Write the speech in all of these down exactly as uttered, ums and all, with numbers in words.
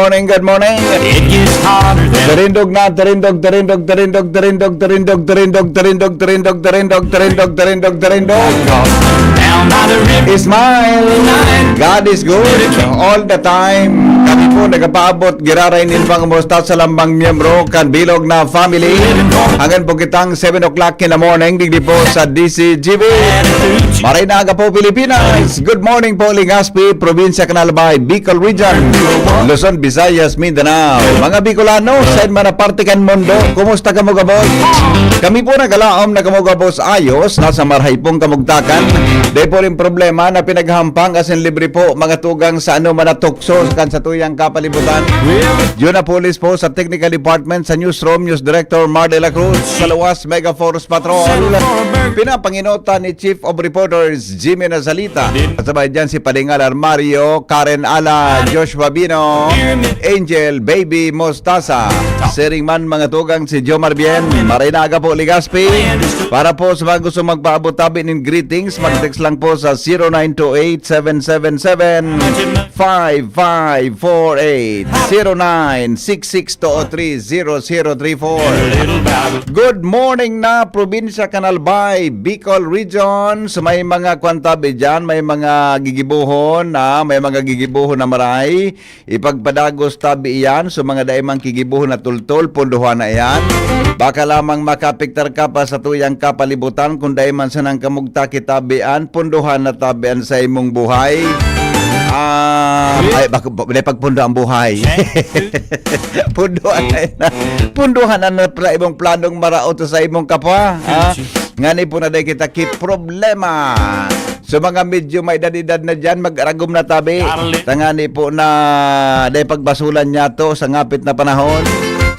morning, good morning. It gets hotter than Tarindog na, tarindog, tarindog, tarindog, tarindog, tarindog, tarindog, tarindog, tarindog, tarindog, tarindog, tarindog, tarindog. Down by the river. Smile. God is good all the time. Kami po nagapaabot giraray nin pangumusta sa lambang miyembro kan bilog na family. Hanggang po kitang seven o'clock in the morning, digdi po sa D C G B. Maray na aga po, Pilipinas. Good morning po, Legazpi, Probinsya kan Albay, Bicol Region, Luzon, Visayas, Mindanao. Mga Bicolano, sa man na parte kan mundo, kumusta kamo gabos? Kami po nagalaom na kamo gabos ayos, nasa marahay pong kamugtakan. Dai po rin problema na pinaghahampang asin libre po, mga tugang sa ano man na tukso kan satuyang kapalibutan. Yun na, pulis po sa technical department, sa newsroom, news director Mar de la Cruz, sa luwas, Mega Force Patrol. Pinapanginota ni Chief of Reporters Jimmy Nazalita. Kasabay dyan si Pading Alar Mario, Karen Ala, Joshua Bino, Angel, Baby Mostasa. Siring man, mga tugang, si Jomar Bien. Maray na aga po, Legazpi. Para po sa mga gusto magpaabot tabi nin greetings, mag-text lang po sa zero nine two eight, seven seven seven, five five four eight, zero nine six six two three zero zero three four. Good morning na, Probinsya kan Albay, Bicol Region. So, may mga kwan tabi dyan, may mga gigibuhon, ah, may mga gigibuhon na maray. Ipagpadagos tabi iyan. So, mga dai man kigibuhon na tultol, pundohan na iyan. Baka lamang makapiktar ka pa sa tuyang kapalibutan, kung dai man sanang kamugtaki tabi an, pundohan na tabi an sa imong buhay. Ah, ay, bak-, ba-, dai pagpundo ang buhay. Pundohan na yan. Pundohan na na pala imong planong maraot sa imong kapwa, ha? Ngani po na dai kita ki problema. So, mga medyo may edad-edad na dyan, mag-aragom na tabi. Tangani po na dai pagbasulan niya to sa ngapit na panahon.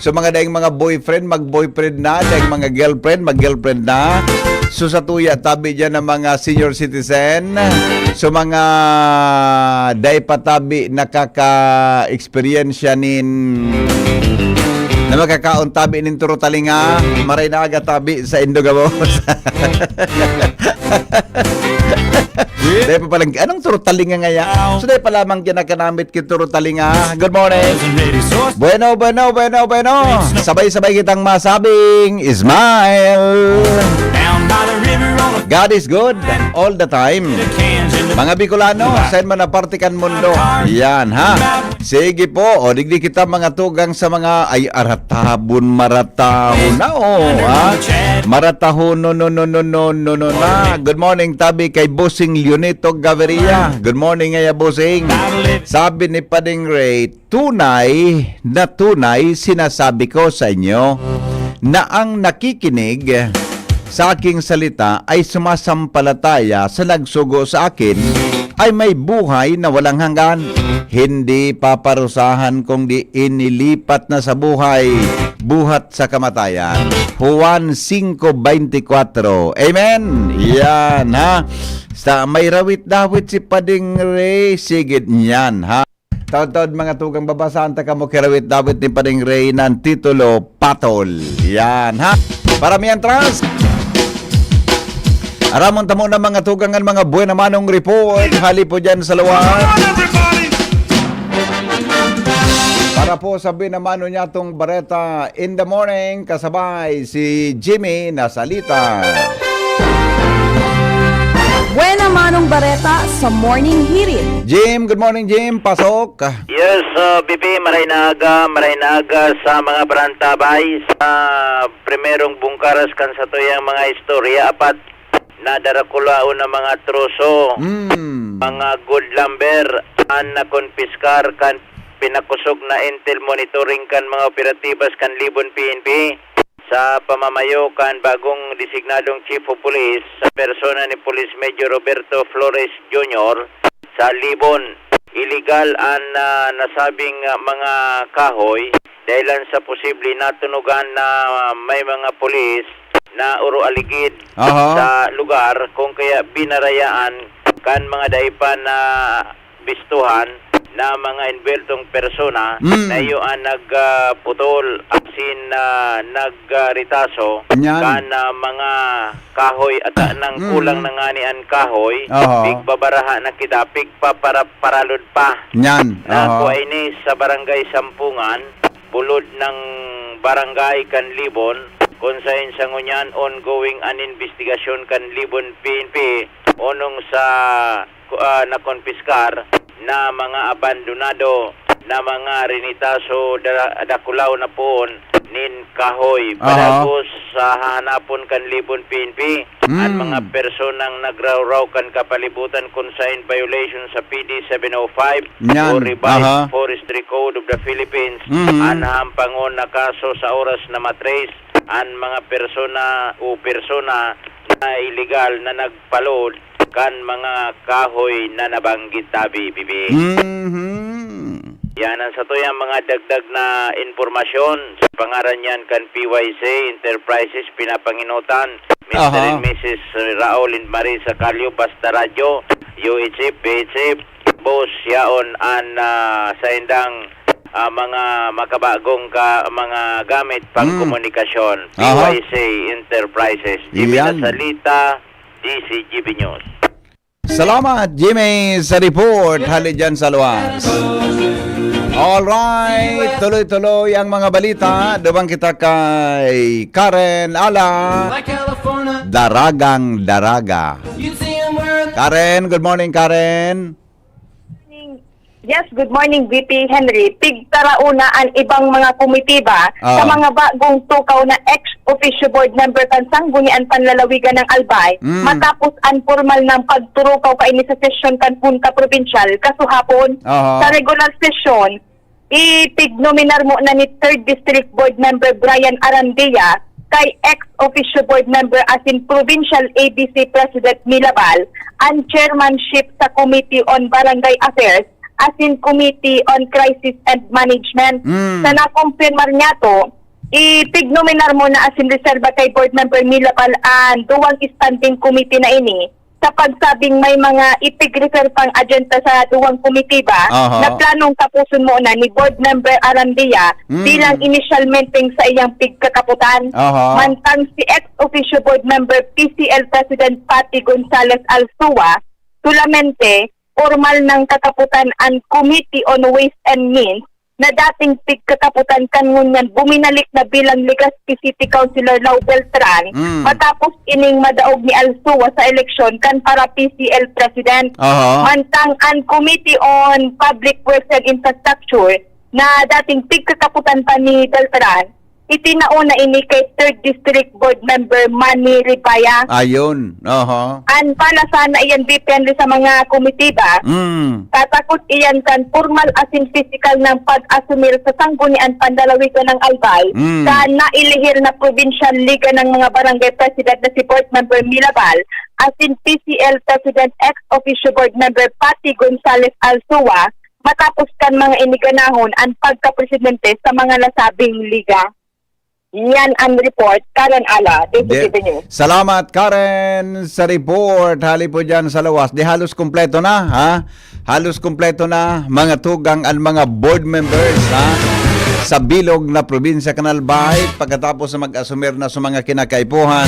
So, mga daing mga boyfriend, mag-boyfriend na. Daing mga girlfriend, mag-girlfriend na. So, sa tuya, tabi dyan ng mga senior citizen. So, mga dai pa tabi nakaka-experience nin na makakaon tabi nin turo talinga, maray na aga tabi sa Indo gabos. Dai pa palang, anong turo talinga ngaya? So, dai pa lamang ginakanamit ki turo talinga. Good morning. Bueno, bueno, bueno, bueno. Sabay-sabay kitang masabing, smile. God is good all the time. Mga Bicolano, saan man na parte kan mundo. Yan, ha? Sige po, o digdi kita mga tugang sa mga, ay, aratabon, maratahon na, o, ha? Maratahon, no, no, no, no, no, no, no, na. Good morning, tabi kay Bossing Leonito Gaviria. Good morning, ngaya, Bossing. Sabi ni Pading Ray, "Tunay na tunay sinasabi ko sa inyo, na ang nakikinig sa aking salita ay sumasampalataya sa nagsugo sa akin, ay may buhay na walang hanggan, hindi paparusahan kundi inilipat na sa buhay, buhat sa kamatayan." Juan cinco veinticuatro. Amen! Yan, ha? Sa may rawit-dawit si Pading Ray, sigid niyan, ha? Taod-taod, mga tugang, babasahan ta kamo ki rawit-dawit ni Pading Ray nan titulo, Patol. Yan, ha? Para mientras, aramon ta muna, mga tugang, an mga buena manong report. Hali po dyan sa luwas. Para po sa buena mano niyatong bareta in the morning, kasabay si Jimmy Nasalita. Buena manong bareta sa Morning Hirit. Jim, good morning, Jim. Pasok. Yes, uh, B P, maray na aga, maray na aga sa mga barantabay, sa primerong bungkaras kan satuyang mga istorya, apat na darakulaon na mga troso, Mm. mga gold lumber, an nakonpiskar kan pinakusog na intel monitoring kan mga operatibas kan Libon P N P. Sa pamamayo kan bagong designadong Chief of Police sa persona ni Police Major Roberto Flores Junior sa Libon, iligal an, ah, nasabing, ah, mga kahoy dahilan sa posible natunugan na may mga pulis na uroaligid Aha. sa lugar, kung kaya binarayaan kan mga dai pa na bistuhan na mga envueltong persona Mm. na iyo ang nag, ah, putol, asin, ah, nag, ah, retaso Nyan. kan, ah, mga kahoy ata nang Mm. kulang na ngani an kahoy, Oho. pigbabaraha na kita, pigpapara-, paralod pa. Nyan. Na Oho. kuha ini sa Barangay Sampungan, bulod ng barangay kan Libon, kun saen sa ngunyan ongoing an investigasyon kan Libon P N P, onong sa ku-, ah, nakonpiskar na mga abandonado na mga rinitaso da-, dakulaw na poon nin kahoy. Aha. Padagos sa hahanapon kan Libon P N P, an Mm. mga personang nagrawraw kan kapalibutan kun saen violation sa P D seven oh five Nyan. o Revised Aha. Forestry Code of the Philippines, Mm. an hampangon na kaso sa oras na matrace an mga persona o persona na iligal na nagpalod kan mga kahoy na nabanggit tabi, Bibi. Mhm. Yan ang satuyang mga dagdag na impormasyon. Sa pangaran niyan kan P Y C Enterprises, pinapanginotan, Mister Aha. and Missus Raul and Marisa Calio, Basta Radyo, U H F, P H F, Boss, yaon an, ah, saindang, ah, mga makabagong ka, mga gamit pang Mm. komunikasyon, Aha. P Y C Enterprises, Jimmy Yan. Nasalita, D C G B News. Salamat, Jimmy, sa report. Hali dyan sa luwas. Alright, tuloy-tuloy ang mga balita. Duman kita kay Karen Ala. Daragang Daraga. Karen, good morning, Karen. Yes, good morning, V P Henry. Pigtarauna an ibang mga komitiba Ah. sa mga bagong tukaw na ex officio board member kan Sanggunian Panlalawigan ng Albay Mm. matapos an pormal na pagturukaw kaini sa sesyon kan Hunta Probinsyal kasuhapon. Aha. Sa regular sesyon, ipignominar mo na ni Third District Board Member Brian Arandia kay ex officio board member asin Provincial A B C President Milabal an chairmanship sa Committee on Barangay Affairs asin Committee on Crisis and Management. Mm. Sa nakumpirmar niyato, ipignominar mo na asin reserba kay Board Member Milabal an duwang standing committee na ini sa pagsabing may mga ipig-refer pang agenda sa duwang komitiba Aha. na planong tapuson mo na ni Board Member Arandia Mm. bilang inisyalmenteng sa iyang pigkakaputan. Aha. Mantang si ex officio board member P C L President Patty Gonzales Alsua, solamente, pormal nang kakaputan an Committee on Ways and Means na dating pigkakaputan kan ngunyan buminalik na bilang Legazpi City Councilor Lau Beltran Mm. matapos ining madaog ni Alsua sa eleksyon kan para P C L President. Aha. Mantang an Committee on Public Works and Infrastructure na dating pigkakaputan pa ni Beltran, itinao na ini kay Third District Board Member Manny Ribaya. Ayun. Aha. An pana sana iyan depende sa mga komitiba. Mm. Tatakot iyan kan pormal asin pisikal nang pag-asumir sa Sanggunian Panlalawigan ng Albay Mm. sa nailihir na Provincial Liga ng mga Barangay President na si Board Member Milabal asin P C L President ex officio Board Member Patty Gonzales Alsua matapos kan mga iniganahon an pagkapresidente sa mga nasabing liga. Yan ang report. Karen Ala, D C T V News. Salamat, Karen, sa report. Hali po dyan sa lawas. Di halos kompleto na, ha? Halos kompleto na, mga tugang, ang mga board members, ha? Sa bilog na probinsya kan Albay, pagkatapos na mag-asumir na sa mga kinakaipuhan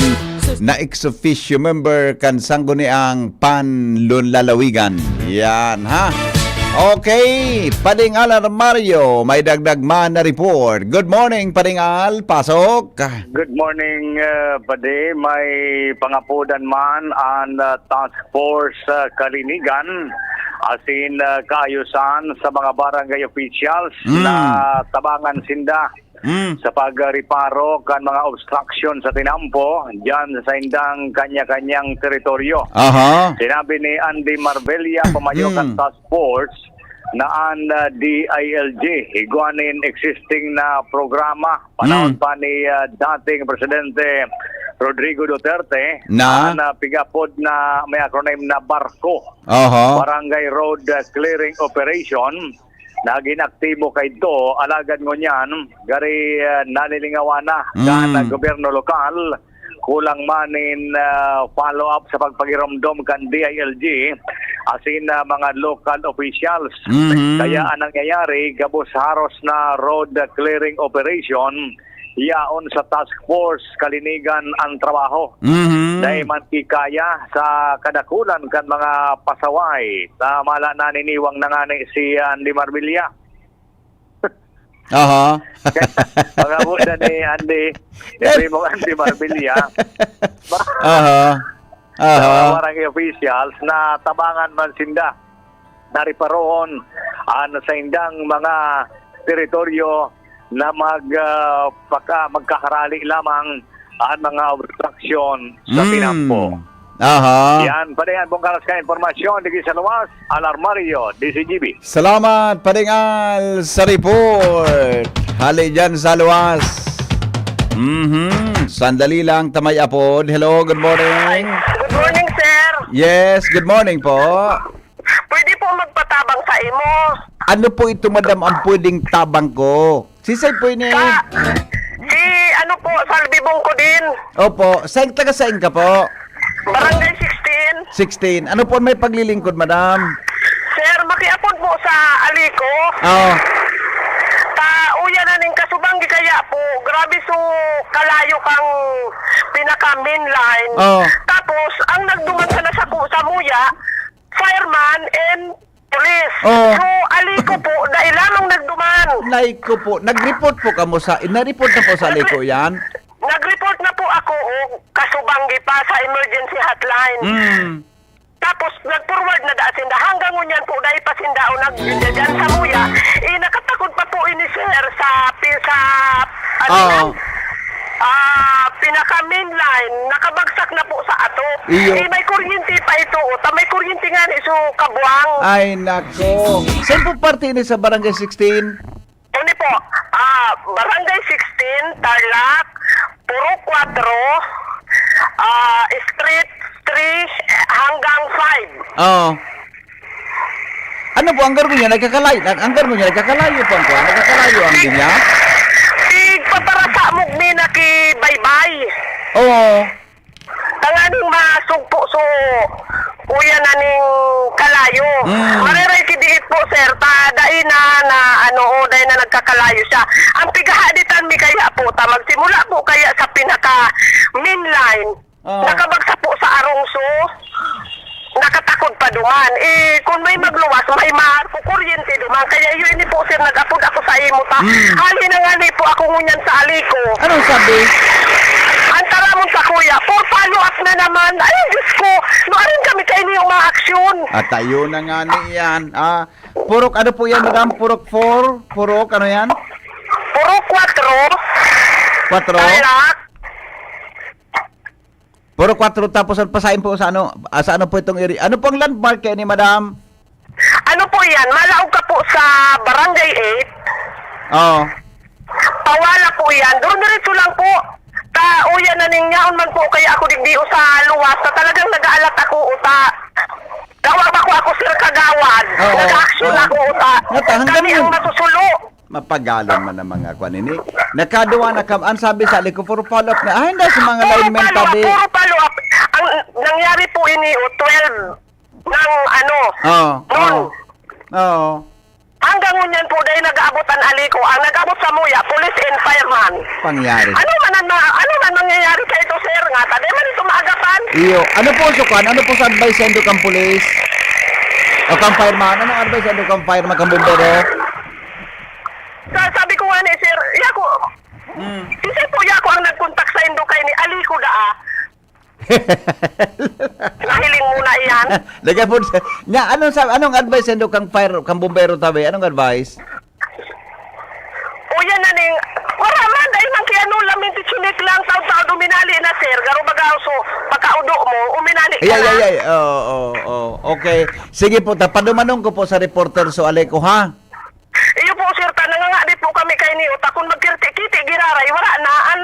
na ex officio member kan Sangguniang Panlalawigan. Yan, ha? Okay, Pading Al Armario, may dagdag man na report. Good morning, Pading Al. Pasok. Good morning, uh, Padi. May pangapodan man ang uh, Task Force uh, Kalinigan, asin uh, kaayusan sa mga barangay officials Mm. na tabangan sinda Mm. sa pagreparo kan mga obstruction sa tinampo dyan sa indang kanya-kanyang teritoryo. Aha. Sinabi ni Andy Marbella, pamayo kan Mm. Task Force, na an uh, D I L G, igwa nin existing na programa panahon Mm. pa ni uh, dating Presidente Rodrigo Duterte, Na? na pigapod na may acronym na BARCO, Aha. Barangay Road uh, Clearing Operation, na ginaktibo kaidto, alagad ngunyan, gari uh, nalilingawan na kan Mm. uh, gobyerno lokal, kulang man nin uh, follow-up sa pagpagiromdom kan D I L G asin, ah, mga local officials. Mhm. Kaya ang nangyayari, gabos haros na road clearing operation, yaon sa Task Force Kalinigan ang trabaho. Mhm. Dai man ki kaya sa kadakulan kan mga pasaway. Tama la na niniwang na ngani si Andy Marbella. Aha. Pangawod na ni Andy, ni Primong Andy Marbella. Aha. Aha. Sa barangay officials na tabangan man sinda. Nariparohon ang saindang mga teritoryo na mag, ah, paka-, magkakarali lamang ang mga obstruction sa Mm. tinampo. Aha. Yan, padayan pong karas ka impormasyon, digdi sa luwas, Alarmario, D Z G B. Salamat, Pading Al, sa report. Hali dyan sa luwas. Mhm. Sandali lang, tamay apod. Hello, good morning. Good morning, sir. Yes, good morning po. Pwede po magpatabang sa imo? Ano po ito, madam, ang pwedeng tabang ko? Si Sir po ini. Sa, si ano po, Salvi Bongco din. Opo. Saing, taga saing ka po? Barangay sixteen. Sixteen. Ano po may paglilingkod, madam? Sir, makiapon po sa Alico. Oo. Ta, uya na ning kasubang di kaya po. Grabe so kalayo kang pinaka main line. Oo. Tapos, ang nagduman sana sa ku-, sa Muya, fireman and police. Oh. So, Alico po, dai lamang nagduman. Alico po. Nag-report po kamo sa, na-report na po sa Alico yan? Nag-report na po ako, o, kasubanggi pa sa emergency hotline. Mm. Tapos, nag-forward na daa sinda. Hanggang ngunyan po, dai pa sinda o nag-, dyan sa Muya. Eh, nakatakod pa po ini, sir, sa, pi-, sa, ano Oo. yan? Ah, pinaka main line, nakabagsak na po sa ato. Iyo. Eh, may kuryente pa ito, o. Ta may kuryente nga ni, so, kabuang. Ay, nako. Saan po parte ini sa Barangay sixteen? Uni po, ah, Barangay sixteen, Tarlac, Purok Cuatro, ah, Street three hanggang five. Oo. Ano po, ang garbo niya, nagkakalayo, ang, ang garbo niya, nagkakalayo po ang kuwan, nagkakalayo ang linya? Tig paparasa mo, mina ki Baybay. Oo. Tanganing masugpo so, uya na ning kalayo. Mm. Mareray ki diit po, sir, ta dai na, na, ano, o, dai na nagkakalayo siya. Ang pighahaditan mi kaya po, ta magsimula po kaya sa pinaka main line, Oo. Nakabagsak po sa arong so, nakatakod pa duman. Eh, kung may magluwas, may makukuryente duman. Kaya yun, ini po, sir, nag-apod ako sa imo ta. Hmm. Hali na nga ni po ako ngunyan sa Alico. Anong sabi? Ang taramon sa kuya, for follow up na naman. Ay, Diyos ko, maaring kami kayo yung mga aksyon. At ayun na nga ni yan. Ah, purok ano po yan, madam? Purok four? Purok ano yan? Purok kwatro. Kwatro? Tarlac. Puro kwatro, tapos ang pasain po sa ano, ah, sa ano po itong area? Ano pong landmark kayo ni madam? Ano po yan? Malaog ka po sa Barangay eight. Oo. Pawala po yan. Doon diretso lang po. Ta, uya na ning yaon man po kaya ako digdi o sa luwas na talagang nag-aalat ako o ta. Gawa ba ko ako, sir, kagawad? Oo, Nag-action oo. ako o ta. Nata, hanggang Kami ang yun. masusulo. Mapagalon man ang mga kwan ini. Nakaduwa na kam-, ang sabi sa Alico, for follow-up na. Ah, hindi, sa mga Puro linemen follow-up, tabi. puro follow-up. Ang nangyari po ini, o, twelve ng ano, Oo, noon. oo. Oo. Hanggang ngunyan po, dahil nag-aabot ang Alico. Ang nag-abot sa Muya, police and fireman. Pangyari. Ano man ang na, ano man nangyayari sa ito, sir, nga? Tabi man ito maagapan. Iyo. Ano po, Sukan? Ano po sa advice sa Indokang Police? O kang fireman? Anong advice sa Indokang fireman, kang bombero? Sa, sabi ko nga ni sir, yako, Mm. si sir po yako ang nagkontak sa Indo kay ni Alico daa. Nahiling mo na iyan? Lagay po sa, nya, anong sa, anong advice sa Indokang fire, kang bombero tabi? Anong advice? O yan na ning, wala man, dahil man kaya no, laminti chinik lang, taon-taon uminali na, sir. Garo baga, so, pagkaudo mo, uminali ka Ay, ay, na. ay, ay. Oo, oo, oo. Okay. Sige po, ta, padumanon ko po sa reporter so Aleco, ha? Iyo po, sir, ta, nangangadi po kami kay Neo, ta, kung magkirti-kiti, giraray, wala na. An,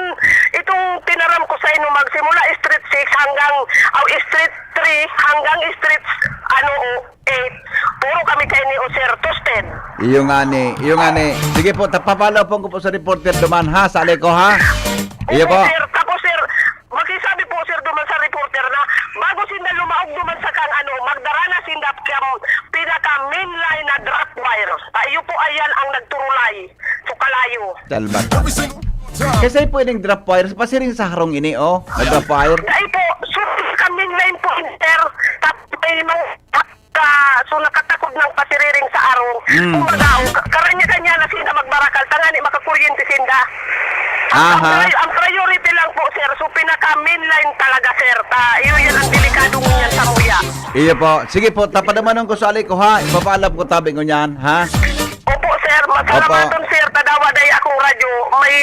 itong tinaram ko sa inyo, magsimula Street six hanggang, aw, Street three hanggang Street, ano, o, eight. Puro kami kay Neo, sir, toasted. Iyo nga ni, iyo nga ni. Sige po, tapapalaw po ko po sa reporter duman, ha, sa Aleco, ha? Iyo Opo, po. sir. Tapos, sir, makisabi po, sir, duman sa reporter na bago sinda lumaog duman sa kan, ano, magdara na sinda kaya Iyo po ayan ang nagturulay. Sukalayo. Salbat. Kasi pwedeng drop wire. Pasiring sa harong ini, oh. Drop wire. Ay po, so, kami na po, sir. Tapos may mga ka, so nakatakod ng pasiriring sa arong. Mm. Kumbaga, oh, ka-, karanya-kanya na sinda magbarakal, tangani makakuryente sinda. Ang, ang Aha. pri-, ang priority lang po, sir. So, pinaka-main line talaga, sir. Ta, iyo yan ang delikado ngunyan sa muya. Iyo po. Sige po, tapadamanon ko sa ali ko, ha? Ipapaalam ko tabi ngunyan, ha? Opo, sir. Opo. Masalamaton, sir. Tadawa day akong radyo. May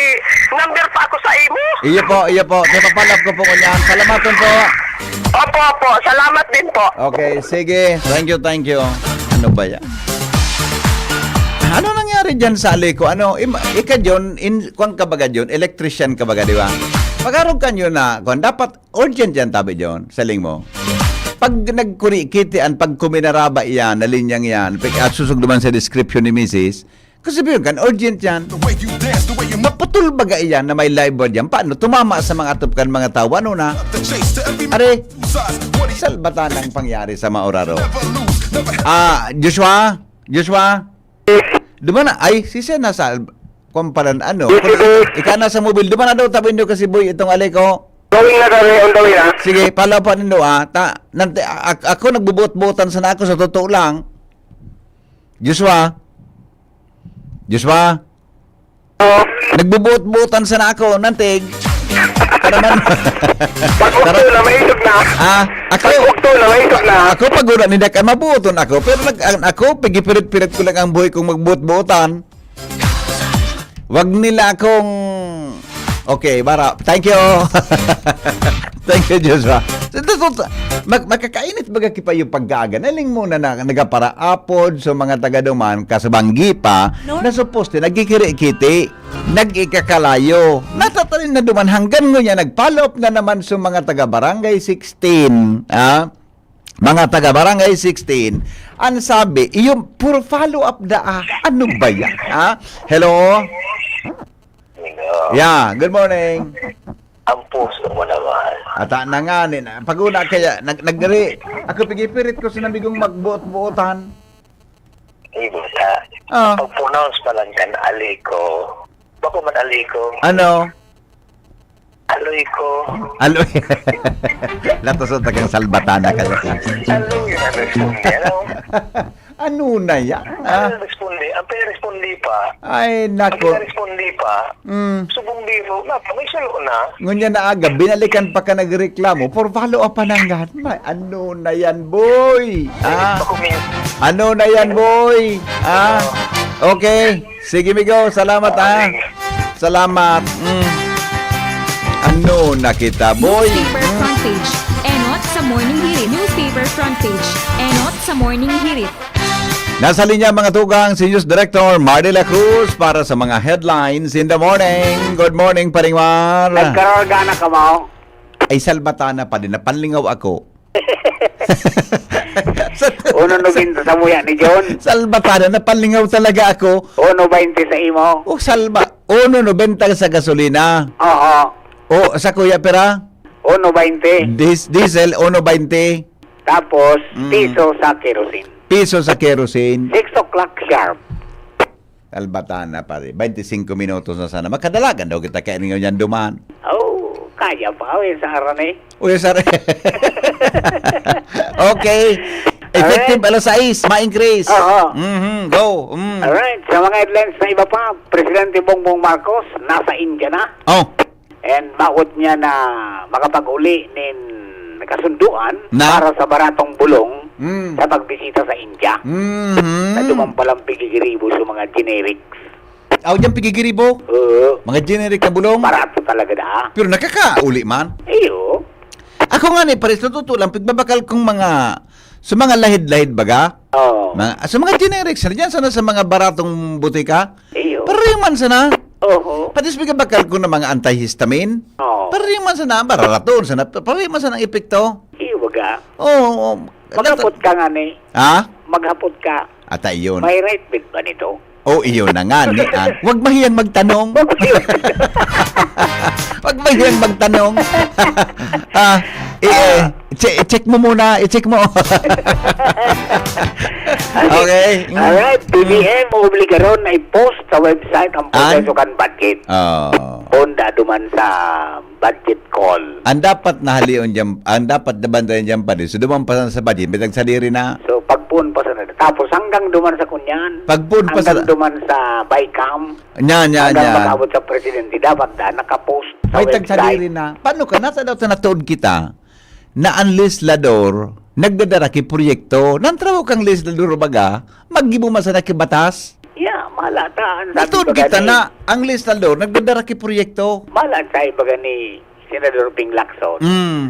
number pa ako sa imo. Iyo po, iyo po. Ipapaalam ko po ngunyan. Salamaton po. Opo, opo. Salamat din po. Okay, sige. Thank you, thank you. Ano ba yan? Ano nangyari dyan sa ali ko? Ano, im-, ika, John, in, kwan ka baga, John? Electrician ka baga, di ba? Pag-arog ka nyo na, kwan, dapat urgent yan, tabi, John, sa ling mo. Pag nagkurikiti an pagkuminaraba iyan, na linyang yan, pag, at susugduman sa description ni misis, kasi sabihin kan, urgent yan. The way you dance, the way you move. Maputol baga iyan na may live wire yan? Paano? Tumama sa mga atop kan mga tao. Ano na? The chase to every Are, size. What do you salbatan ang pangyari sa maoraro. Never lose, never Ah, Joshua? Joshua? Duman na, ay, si Sen nasa, kung pala, ano, Yes, kung, sir. Ika nasa mobile, duman na daw, tabi niyo kasi, boy, itong ali ko. Going na kami, on the way na. Sige, pala pa nindo, ah. Ta, nante, a-, a-, ako, nagbubuot-buotan sana ako, sa totoo lang. Joshua? Joshua? Oo. Nagbubuot-buotan sana ako, nantig. Ito naman. Pag wakto Tara. na, maisog na. Ah, ako, Pag wakto na, maisog na. ako pag wala ni Dak, mabuoton ako. Pero nag, ang, ako, pigipirit-pirit ko lang ang buhay kong magbuot-buotan. Wag nila akong, okay, bara. Thank you. Thank you, Joshua. So, ito, ito, ito, mag-, makakainit baga ki pa yung pagkaaga. Naling muna na nagaparaapod sa mga taga-duman, kasubanggi pa, No. na suposte, nagkikiri-kiti, nag-ikakalayo. Natatalin na duman, hanggang ngunyan, nag-follow up na naman sa mga taga-barangay sixteen, ah, mga taga-barangay sixteen, ang sabi, iyo, puro follow up da, ah. Ano ba yan, ah? Hello? Hello. Yeah, good morning. Ang puso mo naman. Ata na nga, ni, na, pag una kaya, nag, nagre, ako pigipirit ko sa namigong magbuot-buotan. Ay, buta. Ah. Pag-pronounce pa lang kan, aliko. Bako man aliko. Ano? Aloy ko. Aloy. Latos ang tagang Salbatana ka na. Aloy ang responde, ano? Ano na yan? Ano Ah. ang responde? Ang pinaresponde pa, Ay, ang nako. pinaresponde pa, Mm. subong biro, napa, may sulo na. Ngunyan na aga, binalikan pa ka nagreklamo, for follow up pa nanggad. May ano na yan, boy? Ah. Bako may Ano na yan, boy? Ah. Okay. Sige, migo. Salamat, ah. Salamat. Mm. Ano na kita, boy? Newspaper Mm. front page. Enot sa Morning Hirit. Newspaper front page. Enot sa Morning Hirit. Nasa linya, mga tugang, si News Director Mar de la Cruz para sa mga headlines in the morning. Good morning, Paring Mar. Nagkararga na ka, Mao? Ay, Salbatana pa din. Napanlingaw ako. Sa Uno nobenta sa muya ni John. Salbatana, napanlingaw talaga ako. Uno baynte sa imo. Oh, salba. Uno nobenta sa gasolina. Oo. Oh, sa kuya, pera? Uno baynte. Dis-, diesel, uno baynte. Tapos, Mm. piso sa kerosene. Piso sa kerosene. Six o'clock sharp. Salbatana, pare. Baynte singko minutos na sana. Makadalagan daw kita kaya ninyo niyan duman. Oh, kaya pa. Uy, sa aran eh. Uy, sir. Okay. Effective Alright. alas sais, ma-increase. Oo. Mhm, go. Mm. Alright. Sa mga headlines na iba pa, Presidente Bongbong Marcos nasa India na. Oh. And maot niya na makapag-uli nin kasunduan Na? para sa baratong bulong Mm. sa pagbisita sa India. Mhm. Na duman palang pigigiribo sa mga generics. Aw, diyan pigigiribo? Oo. Mga generic na bulong? Barato talaga na. Pero nakakauli man? Iyo. Ako nga ni, pare, sa totoo lang, pigbabakal kong mga, sa mga lahid-lahid baga, Oo. mga, sa mga generics, na diyan sana sa mga baratong butika, Iyo. Pareho man sana. Oho. Pati sa bakal ko ng mga antihistamine. Oo. Pareho man sana, bararaton sana. Pareho man sana ang epekto. Iyo, baga. Oo, oo. Maghapot ka nga ni. Ha? Maghapot ka. Ata iyon. May right bit ba nito? Oh, iyon na nga ni, ah. Huwag mahiyang magtanong. Huwag mahiyang magtanong. Ah, eh, eh, Ah. che-, check mo muna, i-check mo. Okay. Mm. Alright, P B M obligaron na i-post sa website ang proseso kan budget. Oh. Honda duman sa budget call. Ang dapat nahalion diyan, ang dapat nabantayan diyan pa din. So, duman pa sa budget, may nagsadiri na. So, pagpun pa sa, tapos hanggang duman sa kunyan. Pagpun pa sa Hanggang duman sa BICAM. Nya, nya, Hanggang nya. Mag-abot sa presidente, dapat na nakapost sa May website. Tagsadiri na. Paano ka? Nasa daw sa natuod kita na ang legislador nagdadara ki proyekto. Nan trabaho kang legislador baga, maggibo man sana ki batas. Yeah, mala ta. Ang sabi Natuod baga kita ni na ang legislador nagdadara ki proyekto. Mala sa ibaga ni Senador Ping Lacson. Mm.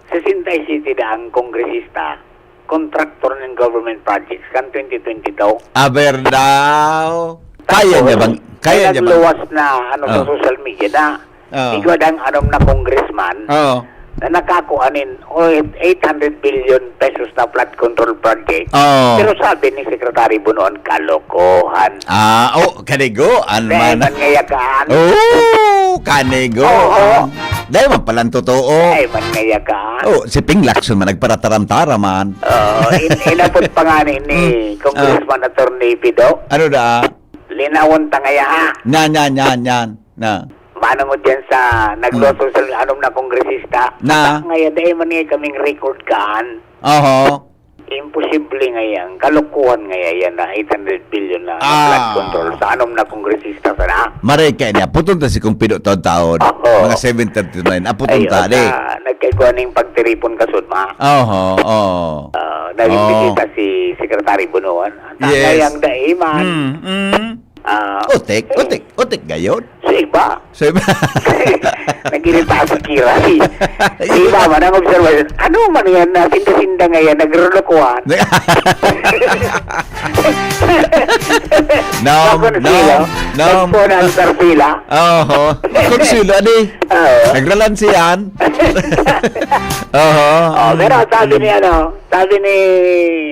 Sesenta y siete daang kongresista, kontraktor ng government projects kan twenty twenty-two. Aber daw. Kaya Tapos, niya bang, kaya may niya bang nagluwas na, ano, sa Oh. social media na Oo. igwa dang anom na congressman Oo. na nakakua nin, oh, eight hundred billion pesos na flood control project. Oo. Pero sabi ni Secretary Bonoan, kalokohan. Ah, oh, kanigo, an Dahil man. man ngayakaan. Oh, kanigo. Oo. Dahil man palang totoo. Dahil man ngayakaan. Oh, si Ping Lacson man, nagparataram-taram man. Oo, in-, inapod pa nga ni, ni Hmm. Congressman Ah. Attorney Pido. Ano da? Linawon ta ngaya, ha? Nyan, nyan, nyan, nyan. Na. Manungod yan sa nagluwas Hmm. sa anom na kongresista. Na. Ngaya, dahil man ngayon kaming record kaan. Oho. Imposible nga yan. Kalokohan nga yan na eight hundred billion na Ah. flood control sa anom na kongresista sana. Maray kaya niya, puton ta si Kong Pido taon-taon. Oo. Mga seven thirty-nine. Ah, puton Ayun, ta, di. na nagkaigwa ning pagtiripon kasud, ma. Oho, oo. Ah, naging Oo. bisita si Secretary Bonoan. Ang Yes. tagayang daiman. Mm, mm. Ah, Utik, eh. utik, utik gayon. Sa iba. Sa iba. Nag-irita si Kiray. Sa iba man ang observation. Ano man yan na sinda-sinda ngayon, nagrulukuhan? Nom, Bakit nom, sila? nom. Nagpunang Sarpila? Oho. Bakit sila, di? Oo. Nagralansihan? Oho. Oh, pero sabi ni, Mm. ano, sabi ni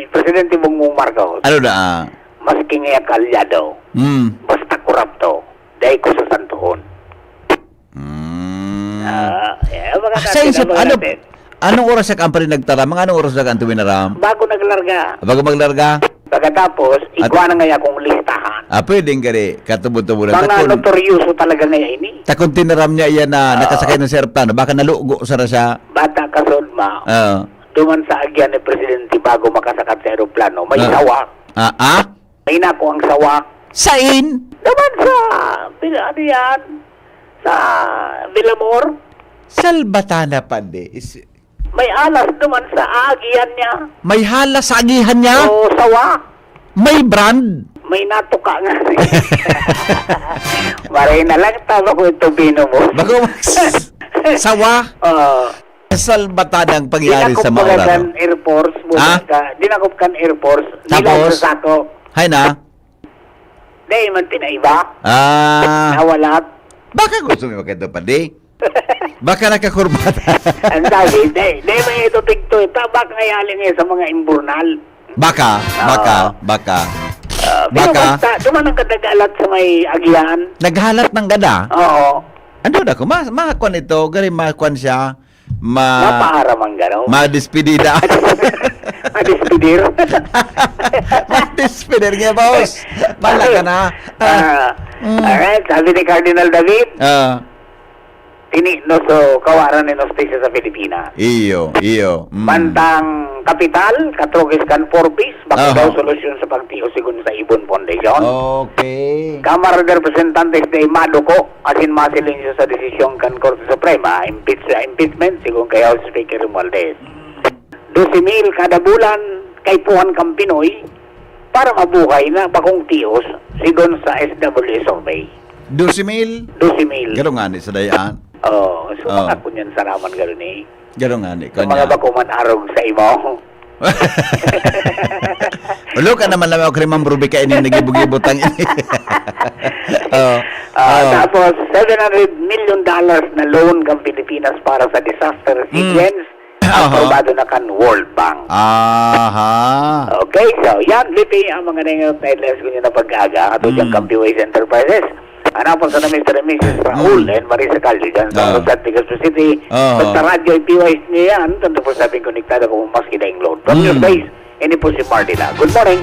Presidente Bongbong Marcos, Ano na, ah? Maski nga kalyado, Mm. basta korapto, dai ko sasantohon. Mm. Ah, eh, mga Ah, sa natin, isip, mga ano, natin. anong oras siya ka ang pa rin nagtaram? Mga anong oras siya ka ang tuwinaram? Bago naglarga. Bago maglarga? Pagkatapos, At igwa na nga akong listahan. Ah, pwedeng gari, katubod-tubod lang. Mga Takon, notoryoso talaga nga ini. takon tinaram niya iyan na Ah. nakasakay na sa eroplano, baka nalugo sana siya. Bata ka, Sodma. Ah. Duman sa agyan ni Presidente bago makasakat sa eroplano, may Ah. sawa. Ah, ah? May nako ang sawa. Sain? Duman sa, pila, ano yan? Sa Villamor. Salbatana pa, di. Is- May alas duman sa agihan niya. May halas sa agihan niya? Oo, sawa. May brand? May natuka nga. Maray na lang, tama ko ito, Bino mo. Bago mag-, sawa? Oo. Salbatadang pangyari sa Dinakop baga mauraro. kan Air Force, Ha? bukas ka. Dinakop kan Air Force. Tapos? Nilag sa sako. Hay na? Dahil man pinaiba. Ah. Nawalat. Baka gusto mo magkadto pa, di? Baka nakakurbata. Ang sabi, dahil, dahil may ito tikto, tabak nga yaling eh sa mga imburnal. Baka, Ah. baka, baka. Ah, pero Baka. basta, duman ang kadagalat sa may agihan. Naghalat ng gada? Oo. Ano na ko? Ma-, makuan ito, gari makuan siya. Ma-, Mapaaram ang garo. Madespedida. Madespedir. Madespedir nga, boss. Bala ka na. Ah, Mm. alright, sabi ni Cardinal David, Ah. tini, no, so, kawaran ni Nostisya sa Pilipinas. Iyo, iyo. Mm. Mantang kapital, katrokis kan Forbes, bako Aha. daw solusyon sa pagtios sigon sa Ibon Foundation. Okay. Kamara de Representantes de Maduko, asin masilencio sa desisyon kan Korte Suprema, impeach-, impeachment, sigon kay House Speaker Romualdez. Doce mil kada bulan, kaipuhan kan Pinoy para mabuhay na bakong tios, sigon sa S W A survey. Doce mil? Doce mil. Garo nga ni sa dayaan. Oo, so Oh. mga kunyan saraman garo ni. Garo nga ni, Sa mga kunya. bako man arog sa imo. Ulo ka naman lang ako kay Ma'am Ruby ka ini, nagibo-gibo tang ini. Oh. Ah, Oh. tapos, seven hundred million dollars na loan kang Pilipinas para sa disaster Aha. resilience, aprobado na kan World Bank. Aha. Okay, so yan, Lipi, ang mga naingot na headlines ko niya na pag-aga, ato dyan Mm. kang P Y S Enterprises. Hanapon sa na Mister and Missus Raul Mm. and Marisa Caldo dyan sa Ah. Rosarte, Legazpi City. Ah. Basta radyo, i-P Y S niya yan, twenty-four seven konektado kung maski daing load. From Mm. News Base, Ini po si Martina. Good morning.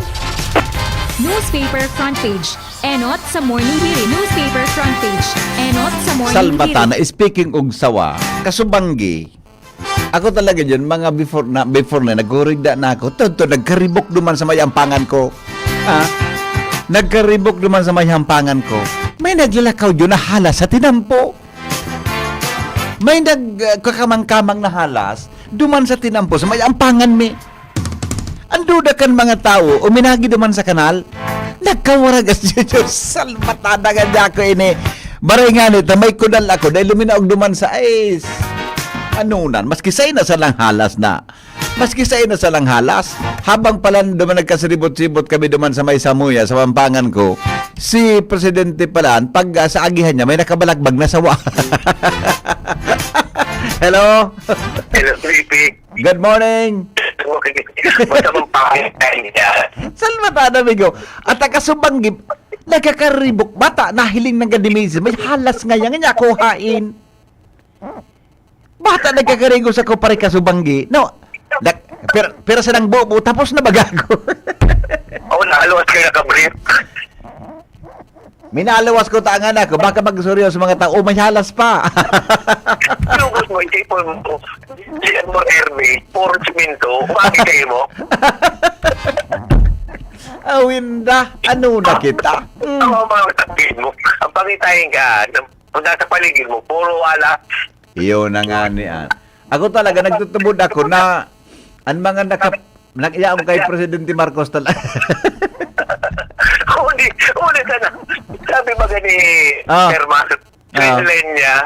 Newspaper front page. Enot sa morning hirit. Newspaper front page. Enot sa morning Salvatana, hirit. Speaking og sawa, kasubanggi, ako talaga dyan, mga before na, before na, nagkurigda na ako. Todto, nagkaribok duman sa may ampangan ko. Ha? Nagkaribok duman sa may ampangan ko. May naglalakaw yun na halas sa tinampo. May nag, uh, kakamang-kamang na halas duman sa tinampo sa may ampangan mi. Ang duda kan mga tawo, uminagi duman sa kanal, nagkawaragas, Diyos, salbatada nga di ako ini. Baray nga nito, may kudal ako, dahil luminaog duman sa, ay, s-, anunan, maski sa ina sa lang halas na. Maski sa ina sa lang halas, habang pala duman nagkasiribot-sibot kami duman sa may samuya, sa ampangan ko, si Presidente pala, pag ah, sa agihan niya, may nakabalagbag na sawa. Hello? Hello, Sleepy. Good morning. Basta mong pakaitan niya. Salbatada, amigo. At ang kasubanggi, nagkakaribok bata, nahiling ng gadimisis. May halas nga yan, nga kuhain. Bata, nagkakarigos ako pare kasubanggi. No, nag, pero, pero sa nang bobo, tapos na baga ako. Oo, nakaluwas kayo nakabrief. Minalawas ko tangan ako, baka magsuryo sa mga tao, "Oh, may halas pa." Lugos mo, isipon mo. Si Edmond Hermes, puro simento, bakit kayo mo? Awinda, ano na kita? Ang mga sakit mo. Ang pangitain ka, ang nasa paligid mo, puro wala. Iyo na nga ni an. Ako talaga, nagtutubod ako na ang mga naka, nag-iyaon kay Presidente Marcos talaga. Uli, uli ka na. Sabi ba gani, Ah. Sir Mas, Ah. Trendline niya,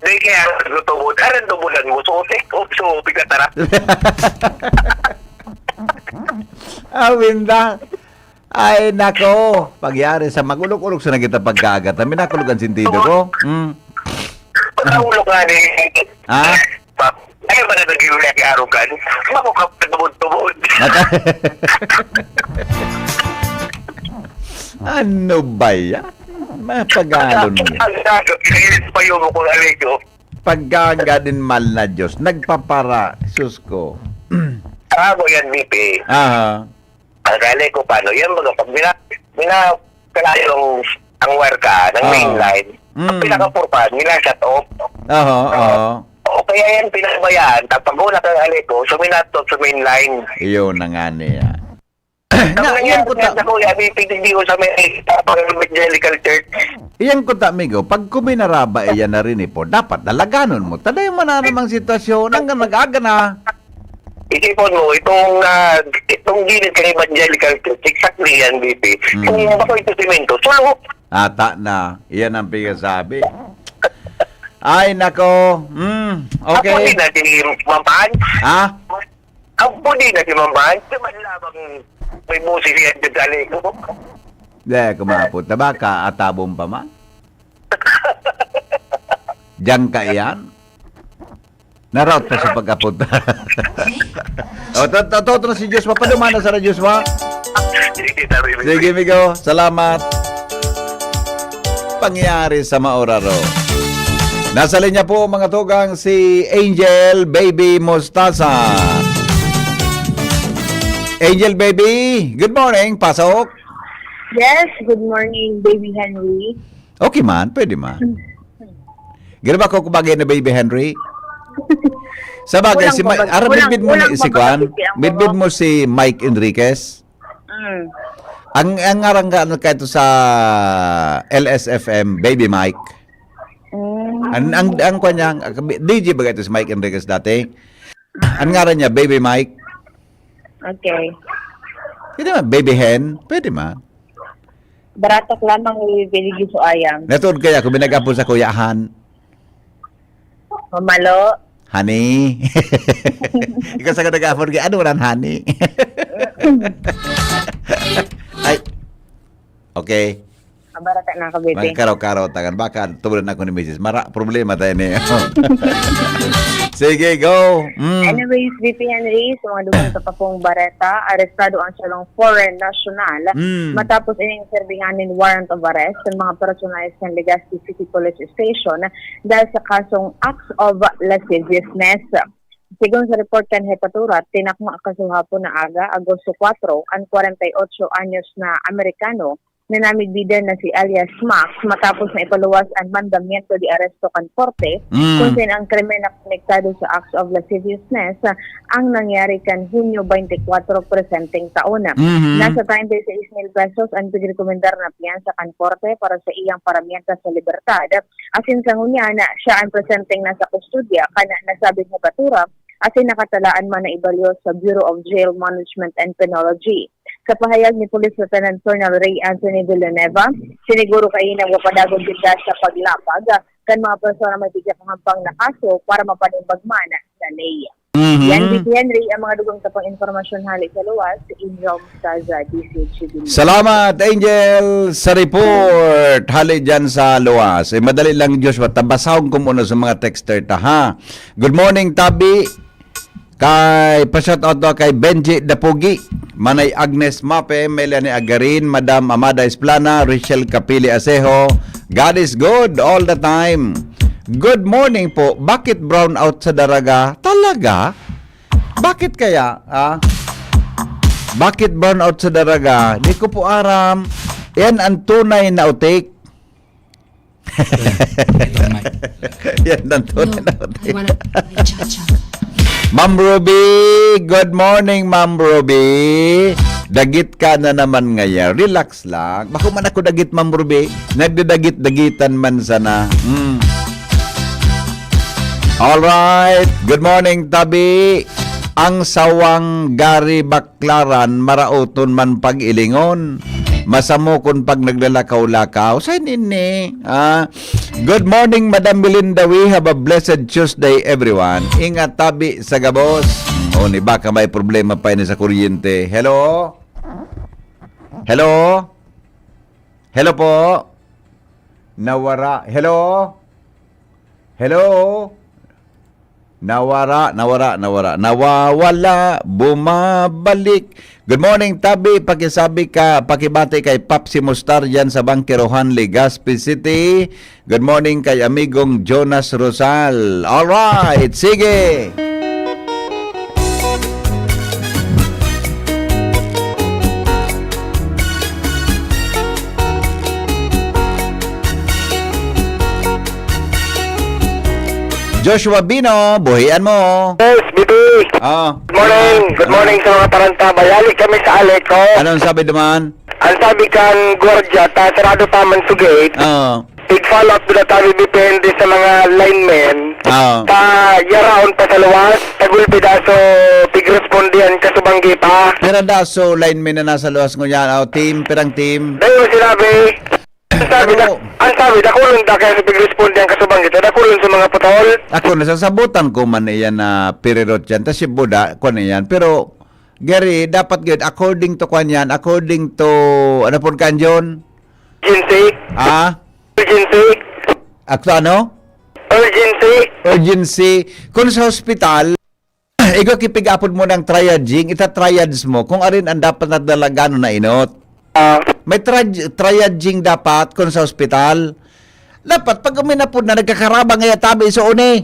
di kaya nagtutubod. Aran tubudan mo, sutik, o sutik na tara. Awinda. Ay, nako. Pagyari sa magulok-ulok sa nagita pagkagat. Amin nakulog ang sentido ko. Mm. Pagkaulok nga ni, Ha? Pap, ay, ba na nag-iulak yung arugan? Mako ka, tubod-tubod. Nata- ano ba yan? Mapagalon mo. Ang gago, kainis pa yung mukha ng alay ko. Paggaga din mal na Diyos. Nagpapara, sus ko. Ako yan, B P. Aha. Ang alay ko, paano? Yan, mga pag mina, mina, kailangan ang wire ka, ng Ah. main line. Ang Mm. pinaka-purpose, mina-shut off. Aha, aha. O kaya yan, pinabayaan. Tapag una ka ng alay ko, suminat sa main line. Iyo na nga niya. Ang Na, nangyari iyan ko sa ta- kuya, B P D O sa may Evangelical Church. Iyan ko ta, amigo, pag kuminaraba iyan na rin po, dapat dalaganon mo. Taday mo na namang sitwasyon, hanggang nag-aga na. Isipon mo, itong, ah, itong gilid ng Evangelical Church, exactly yan, B P. Hmm. Kung bako ito simento, sulo. Ata na, iyan ang pinasabi. Ay, nako. Mm, Ako okay. din na si Maman. Ha? Ako din na si Maman. Di ba labang may boses yan dyan sa alay ko? Di, kumapot na ba? Kaatabon pa man? Diyan ka iyan? Naraot pa sa pag-apot. O, to, to, to, to na si Joshua. Padumana sa Joshua. Sige, sabi mo. Sige, amigo. Salamat. Pangyari sa Maoraro. Nasa linya po, mga tugang, si Angel Baby Mostasa. Angel Baby, good morning. Pasok. Yes, good morning, Baby Henry. Okay man, pwede man. Gano'n ba ako kubagay na Baby Henry? Sa bagay, Kulang si pa Mike, ba- ara, kulang- midbid mo kulang ni pa si ba Kwan, kasi ang midbid mga- mo si Mike Enriquez. Mm. Ang ang ngaran ka ano ka ito sa L S F M, Baby Mike. Mm. Ang ang ang kwan niya, ang- D J ba ito si Mike Enriquez dati? Ang ngaran niya, Baby Mike. Okay. Pwede man, Baby Hen. Pwede man. Baratok lamang ni Billy Giso Ayam. Natuod kaya kung binagapo sa kuyahan. Mamalo. Honey. Ikaw sa nag-afford kaya, ano ran, honey? Ay. Okay. Mabarata na ako, baby. Magkaraw-karaw tangan. Baka tumulan ako ni misis. Mara, problema tayo niya. Sige, go. Mm. Anyways, V P Henry, sa mga dugang sa Papong Bareta, arestado ang sarong foreign national Mm. matapos ining serbihan nin warrant of arrest sa mga personahe sa Legazpi City Police Station dahil sa kasong acts of lasciviousness. Sigon sa report kan Hepatura, tinakma kasuhapon na aga, Agosto kuwatro, an kwarenta y otso anyos na Amerikano na namidbidan na si alias Max matapos na ipaluwas an mandamiento de aresto kan korte, Mm. kung saen ang krimen na konektado sa acts of lasciviousness, ah, ang nangyari kan Hunyo twenty-four presenteng taon. Mhm. Nasa treinta y seis mil pesos an pigrekomendar na piyansa kan korte para sa iyang paramienta sa libertad. Asin sa ngunyan, siya an presenteng nasa kustodya kan nasabing hepatura, asin nakatalaan man na ibalyo sa Bureau of Jail Management and Penology. Sa pahayag ni Police Lieutenant Colonel Ray Anthony Villanueva, siniguro kaini na magpapadagon kita sa paglapag kan mga persona may pigkakahampang na kaso para mapanimbag man sa ley. Mhm. Yan, Vicky Henry, ang mga dugang tapang impormasyon hali sa luwas, Angel Mostaza, D C H G News. Salamat, Angel, sa report. Hali dyan sa luwas. Eh, madali lang, Joshua. Tabasahon ko muna sa mga texter ta, ha? Good morning, Tabi. Kay, pa-shoutout daw kay Benji Dapugi, Manay Agnes Mape, Melanie Agarin, Madam Amada Esplana, Rachel Capili Asejo. God is good all the time. Good morning po. Bakit brown out sa Daraga? Talaga? Bakit kaya? Ah? Bakit brown out sa Daraga? Di ko po aram. Yan ang tunay na utik. Ito, Mike. Yan ang tunay No, na utik. I wanna be cha-cha. Ma'am Ruby, good morning, Ma'am Ruby. Dagit ka na naman ngayon. Relax lang. Bako man ako dagit, Ma'am Ruby. Nagdadagit-dagitan man sana. Hmm. Alright. Good morning, Tabi. Ang sawang gari baklaran, maraoton man pag-ilingon. Masamokon pag naglalakaw-lakaw. Sa nini? Ah, good morning, Madam Melinda. We have a blessed Tuesday, everyone. Ingat, Tabi, sa gabos. O, ni baka may problema pa ini sa kuryente. Hello? Hello? Hello po? Nawara. Hello? Hello? Nawara, nawara, nawara. Nawawala, bumabalik. Good morning, Tabi. Pakisabi ka, pakibati kay Papsi Mustar dyan sa Bangkerohan, Legazpi City. Good morning kay amigong Jonas Rosal. Alright, sige. Joshua Bino, buhian mo. Yes, B B. Ah. Good morning. Good morning sa mga parantabay. Hali kami sa Aleco. Anong sabi naman? Ang sabi kan gwardiya, ta sarado pa man sa gate. Oo. Pig-follow up nila tabi depende sa mga linemen. Oo. Ta yaraon pa sa luwas, tagul pedaso pigrespondihan kasubanggi pa. Pira daso linemen na nasa luwas ngunyan? O, team, pirang team? Dahil mo sinabi, ang sabi, Pero da, ang sabi, dakulon da kaya sa pigrespondihan kasubanggi ta, dakulon sa mga putol. Ako, nasasabutan ko man iyan na pirirot yan. Tas si Buda, kwan iyan. Pero, Gary, dapat gud, according to kwan yan, according to, ano po kan John? Urgency. Ah? Urgency. Akto ano? Urgency. Urgency. Kung sa hospital, ikaw kipig-apod mo ng triaging, ita-triage mo kung arin ang dapat na dalagano na inot. Ah. May triag-, triaging dapat kung sa hospital. Dapat pag uminapod na nagkakaraba nga yatabi sa uni.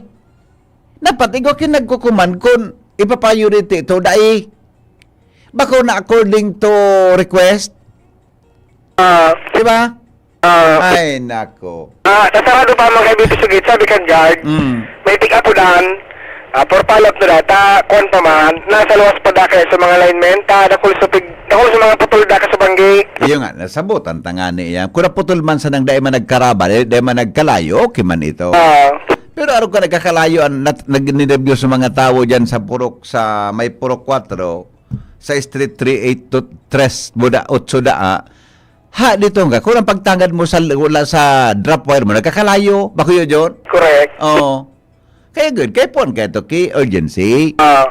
Dapat ikaw kin nagkukuman kun ipa-priority to, dai. Bako na according to request. Ah. Di ba? Ah. Ay, nako. Ah, nasarado pa mga kaibigan sa gate, sabi kan guard, Mm. may pick-up unahan, ah, for follow-up na data, kwan pa man, nasa luwas pa da kaya sa mga linemen, ta, dakul sa pig-, dakul sa mga putol da kasubanggi. Iyo nga, nasabutan ta nga ni iya. Kung naputol man sa nang dai man nagkaraba, dai, dai man nagkalayo, okay man ito. Ah. Pero araw ka nagkakalayo, ang nat-, nag-, ninerbyos sa mga tawo dyan sa Purok, sa may Purok kwatro, sa Street three eight to tres, Buda, otso daa. Ha, dito nga, kung ang pagtangad mo sa, wala sa drop wire mo, nagkakalayo, bakuyo, John? Correct. Oo. Kaya good, kaya puwan kaya to, ki urgency. Ah.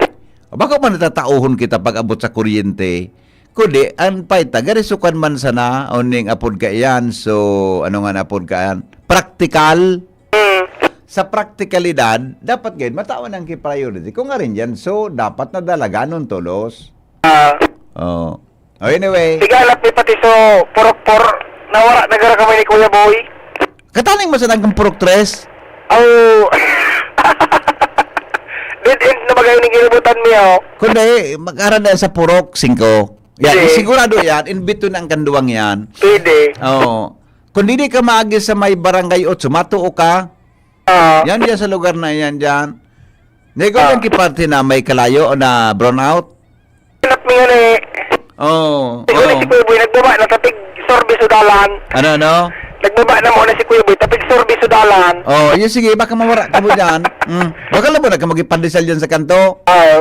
Bako man natatauhon kita pag-abot sa kuryente. Kundi, ang paita, garisukan man sana, o ning apod ka iyan, so, ano nga na apod ka iyan? Praktikal. Mm. Sa praktikalidad, dapat gayud, matawan ang ki-priority. Kung nga rin yan, so, dapat na dalaganon tolos. Ah. Oh. Oh, anyway. Higanap ni pati so, purok-pur, nawara na gara kami ni Kuya Boy. Kataning mo sa nagkang purok tres? Oh. Dead end Sa bagay ning inibutan niyo. Kundi, mag-aral na sa Purok singko. Yan, Sige. sigurado yan. In between ang kanduwang yan. Pwede. Oo. Kung di ka maagi sa may Barangay Otso, matuo ka. Ah. Yan dyan sa lugar na yan dyan. Nego Ah. yan kiparte na may kalayo o na brownout. Anak niya ni. Oo, Siguro oo. si Kuya Boy, nagbaba na tapig sorbe sudalan. Ano, ano? Nagbaba na muna si Kuya Boy, tapig sorbe sudalan. Oh, yun sige, baka mawara ka mo dyan. Mm. Baka lang mo na ka magipandesal dyan sa kanto. Ah.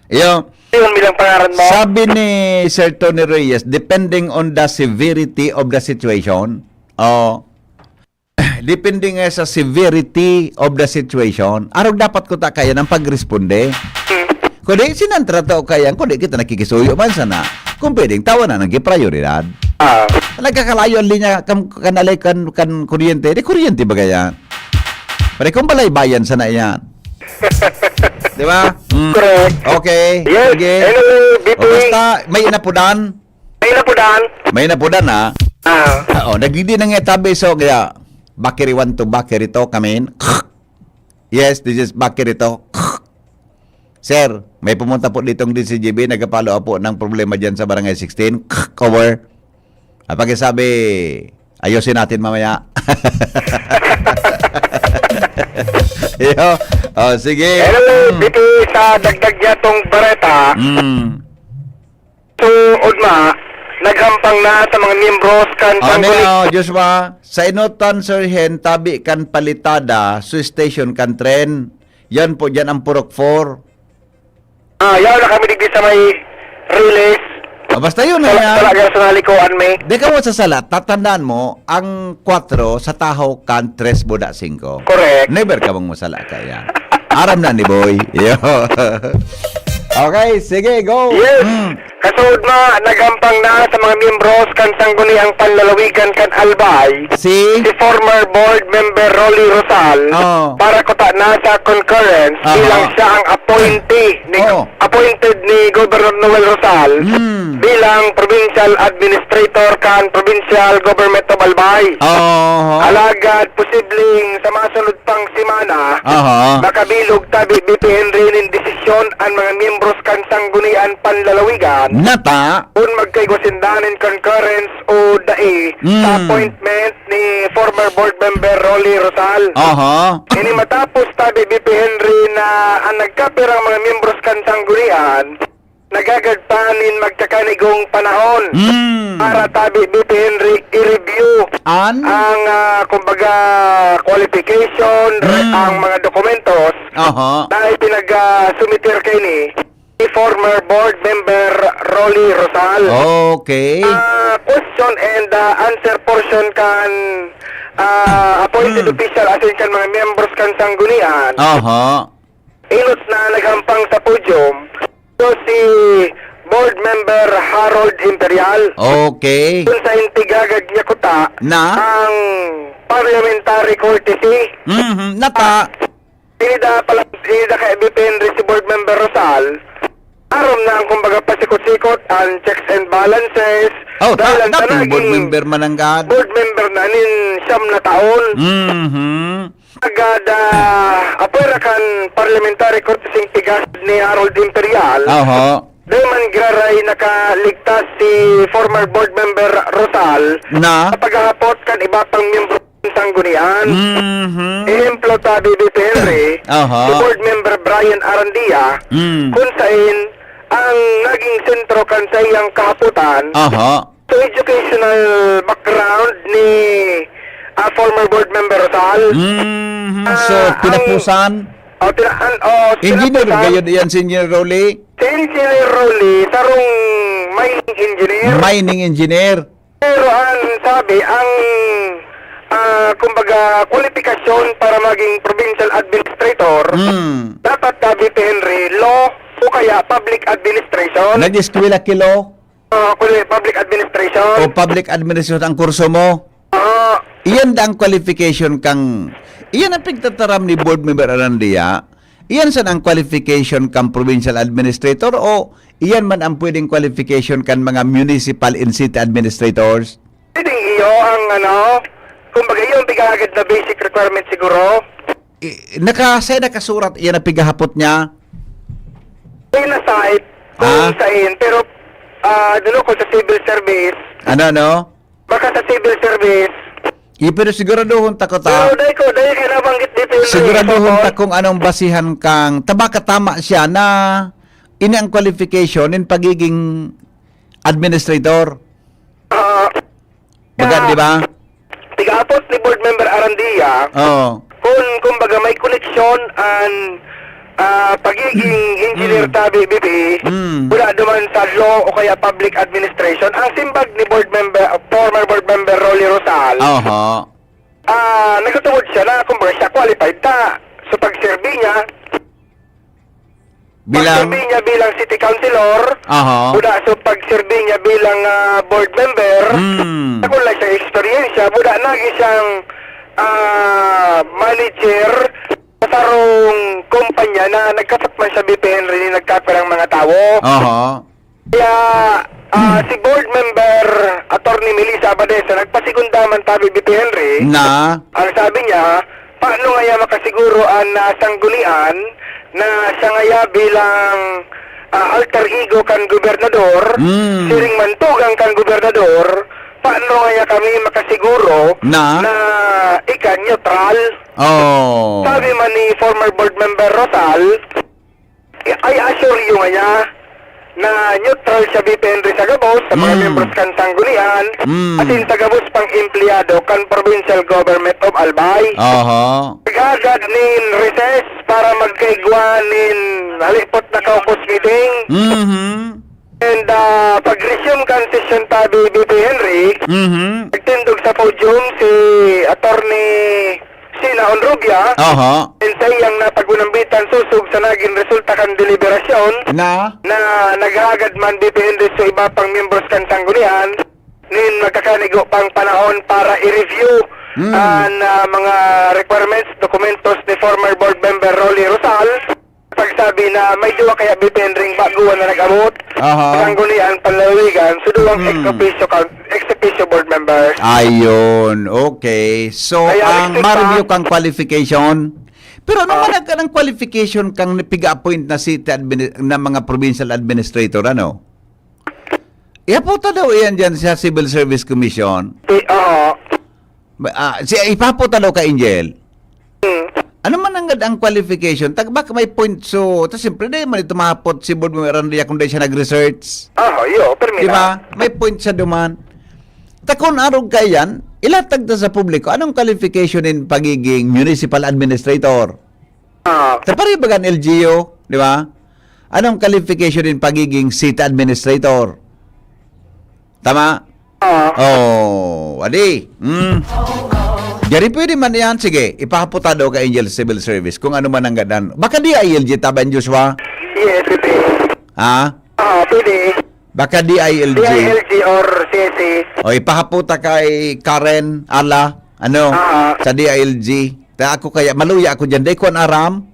Iyo. Yun, bilang pangaran mo. Sabi ni Sir Tony Reyes, depending on the severity of the situation, oh, depending nga sa severity of the situation, arog dapat ko ta kaya ng pagresponde. Hmm. Kundi, sinantra ta o kaya, kundi kita nakikisuyo man sana. Kung pwedeng, tawa na nang prioridad. Ah. Nagkakalayo ang linya kan, kan, alay, kan, kan kuryente, di kuryente ba kaya? Pare, kung balaybayan sana yan. Di ba? Mm. Correct. Okay. Yes. Sige. Anyway, O, B P. basta, may inapudan. May napudan. May napudan, ha? Ah. Oo, nagdidi na nga tabi, so, kaya, bakiri one to bakiri two, kamin. Yes, this is bakiri two. Sir, may pumunta po ditong D C G B, nagpa-follow up po ng problema dyan sa Barangay sixteen. Cover. Ang pakisabi, ayusin natin mamaya. Iyo. Oh, sige. Anyway, Mm. B P, sa dagdag niya tong bareta, Mm. so, Udma, naghampang na sa mga miyembros kan Oh, ano Sangguni. yun, Joshua? Sa Inotan, Sir Hen, tabi kan Palitada, su station kan tren. Yan po, dyan ang Purok four. Ah, yaw na kami digdi sa may Riles. Ah, basta yun na Sala, yan. sala, sala, sa nalikuan, may. Di ka mo sasala, tatandaan mo, ang kwatro sa tahaw kan tres boda singko. Correct. Never ka mong masala kaya. Aram na ni Boy. Yo. Okay, sige, go. Yes. Mm. Kasuod na, naghampang na sa mga miyembros kan Sangguniang Panlalawigan kan Albay, Si? si former board member Rolly Rosal Oh. para kuta na sa concurrence Aha. bilang siya ang appointee ni, Oh. appointed ni Governor Noel Rosal Hmm. bilang provincial administrator kan Provincial Government of Albay. Aha. Alagad posibleng sa masunod pang semana, Aha. makabilog tabi B P Henry nin desisyon an mga miyembros kan Sanggunian Panlalawigan Nata. kun magkaigwa sinda nin concurrence o dai sa Mm. appointment ni former board member Rolly Rosal. Aha. Ini matapos tabi B P Henry na ang nagkapirang mga miyembros kan Sanggunian nagagad pa nin magkakanigong panahon Mm. para tabi B P Henry i-review An? ang, ah, kumbaga, qualification, re-, Mm. ang mga dokumentos Aha. na ipinag, ah, sumiter kaini ni former board member Rolly Rosal. Okay. Ah, question and, ah, answer portion kan, ah, appointed Hmm. official asin kan mga miyembros kan Sanggunian. Aha. Inot na naghampang sa podium, ito si Board Member Harold Imperial. Okay. Kung sa intigagad niya kuta, Na? ang parliamentary courtesy. Mhm, nata. Inida pala, inida kay B P Henry si Board Member Rosal. Aram na ang kumbaga pasikot-sikot, ang checks and balances. Oh, ta-, Dahil ang dating board tanaging member man ang gad. board member na nin siyam na taon. Mhm. Agad, ah, apwera kan parliamentary court sing pigas ni Harold Imperial. Oho. Dai man giraray nakaligtas si former board member Rosal Na? sa paghahapot kan iba pang miyembro ng sanggunian. Mhm. Ehemplo, tabi ni Henry, Oho. si board member Brian Arandia, Mm. kung sain ang naging sentro kan saiyang kahapotan, Oho. So, educational background ni, ah, former board member Rosal. Mhm. Ah, So, ang pinapusan? Oh, tina-, an-, oh, Engineer pinapusan. gayud iyan si Engineer Rolly? Si Engineer Rolly, sarong mining engineer. Mining engineer? Pero ang sabi, ang, ah, kumbaga, kwalifikasyon para maging provincial administrator, Hmm. dapat tabi ni Henry, law o kaya public administration. Nag-eskwela ki law? Ah, kundi public administration. O public administration ang kurso mo? Ah. Iyan da ang qualification kang, iyan ang pagtataram ni Board Member Arandia. Iyan san ang qualification kang provincial administrator o iyan man ang pwedeng qualification kan mga municipal and city administrators? Pwedeng iyo ang ano, kumbaga iyo ang pigahagad na basic requirement siguro. I-, naka-, say nakasurat iyan ang pigahapot niya? Inaside kung Ah? sain, pero, ah, dulo ko sa civil service. Ano, ano? Baka sa civil service. Eh, pero siguraduhon ta ko ta. Pero dai ko, dai ka nabanggit dito yung Siguraduhon ta kung anong basihan kang, ta baka tama siya na ini ang qualification in pagiging administrator. Ah, Baga, ah, di ba? Tiga-apos ni Board Member Arandia, Oo. kung, kumbaga, may connection an, ah, pagiging engineer Mm. tabi, B P, Mm. wala duman sa law o kaya public administration. Ang simbag ni Board Member, former Board Member Rolly Rosal, Oho. ah, nagtutubod siya na, kumbaga, siya qualified ta. So, pagserbi niya, Bilang? pagserbi niya bilang city councilor, Aha. Buda so pagserbi niya bilang, ah, board member, Hmm. ako lang siyang eksperyensya, buda nagi siyang, ah, manager sa sarong kumpanya na nagkapot man siya B P Henry, nagkapirang mga tawo. Aha. Kaya, ah, Hmm. si board member Attorney Melissa Abadesa nagpasigunda man tabi B P Henry. Na? Ang sabi niya, paano ngaya makasiguro an, ah, sanggunian na siya ngaya bilang, ah, alter ego kan gobernador, Mm. siring man tugang kan gobernador, paano ngaya kami makasiguro Na? na ika neutral? Oh. Sabi man ni former board member Rosal, I, I assure you ngaya na neutral siya B P Henry sa gabos, sa mga Mm. miyembros kan sanggunian, Mm. asin sa gabos pang empleyado kan Provincial Government of Albay. Aha. Naghagad nin recess para magkaigwa nin halipot na caucus meeting. Mhm. And, ah, pag-resume kan session ta, B P Henry, Mhm. nagtindog sa podium si Attorney Sina Onrubia, Aha. and sa iyang napag-unambitan sosog sa nagin resulta kan deliberasyon Na? na naghagad man depende sa iba pang miyembros kan sanggunian, nin magkakanigo pang panahon para i-review Hmm. an, ah, mga requirements, dokumentos ni former board member Rolly Rosal. Pagsabi na may duwa kaya B P Henry baguhan na nag-abot. Aha. Sanggunian, panlalawigan, so duwang Hmm. ex officio ka-, ex officio board members. Ayun, okay. So, Kaya ang expect ma-review pa. kang qualification. Pero ano Ah. man ang kanang qualification kang piga-appoint na city admini-, na mga provincial administrator, ano? Ihaputa daw iyan diyan sa Civil Service Commission. Eh, oo. Ba, ah, si, ipahaputa daw ka, Angel. Hmm. Ano man ang, ang qualification? Tag-, baka may point, so, ta siyempre, di man ito mahapot si Board Member Arandia kung di siya nag-research. Ah, iyo, permi Di na. ba? May point siya duman. Ta kun arog ka iyan, ilatag ta sa publiko, anong qualification in pagiging municipal administrator? Ah. Sa paribagan L G U, di ba? Anong qualification in pagiging city administrator? Tama? Ah. Oh, adi. Hmm. Gari pwede man yan. Sige, ipahaputa daw ka Angel Civil Service kung ano man ang gadan. Baka D I L G taban, Joshua? Yes, pwede. Ha? Ah, pwede. Baka D I L G. D I L G or C S A. O, ipahaputa kay Karen Ala, ano, Ah. sa D I L G. Ta ako kaya, maluya ako dyan. Dahil ko aram.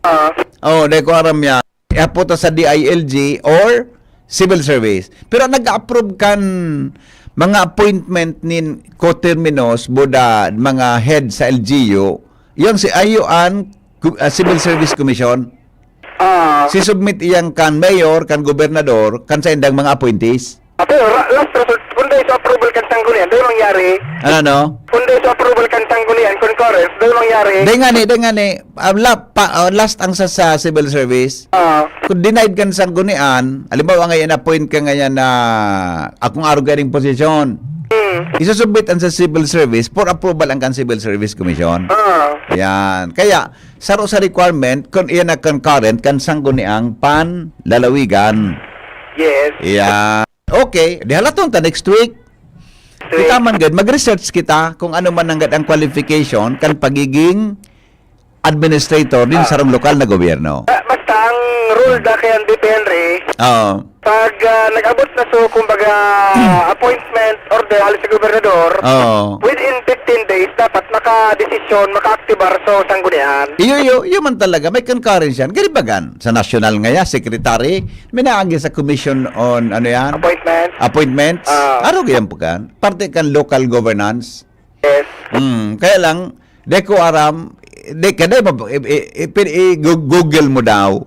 Ah. Oh, dahil ko aram yan. Ihaputa sa D I L G or civil service. Pero nag-approve kan mga appointment nin coterminos, buda, mga head sa L G U, yung si Ayo an Gu-, ah, Civil Service Commission, Ah. si-submit iyang kan mayor, kan gobernador, kan sa indang mga appointees. Ah, pero ra-, last result, kung dahil sa approval kan sanggunian, dahil mangyari. Ano, no? Kung dahil sa approval kan sanggunian, concurrence, dahil mangyari. Dahil nga ni, dahil nga ni, ah, la-, pa, ah, last ang sa, sa civil service. Ah. Kung denied kan sanggunian, halimbawa ngayon appoint ka ngayon na akong arog ganing posisyon. Hmm. Isusubmit ang sa civil service for approval ang kan civil service commission. Ah. Yan. Kaya, saro sa requirement, kung iyan na concurrent, kan sangguniang panlalawigan. Yes. Yan. Okay, di halaton ta next week. Next week. Kita man gud, mag-research kita kung ano man nanggad ang qualification kan pagiging administrator nin Ah. sarong lokal na gobyerno. Ah, basta ang rule da kay ang D P Henry, Oo. pag, ah, nag-abot na so, kumbaga, appointment order hali sa gobernador, Oo. within fifteen days, dapat makadesisyon, makaaktibar sa sanggunian. Iyo, iyo, iyo man talaga, may concurrence yan. Garibagan, sa national nga ya, secretary, may naagi sa commission on, ano yan? Appointment. Appointments. Ah. Araw yan po kan. Parte kan local governance. Yes. Hmm, kaya lang, di ko aram, di ka, di mo, i, i, i, i, Google mo daw.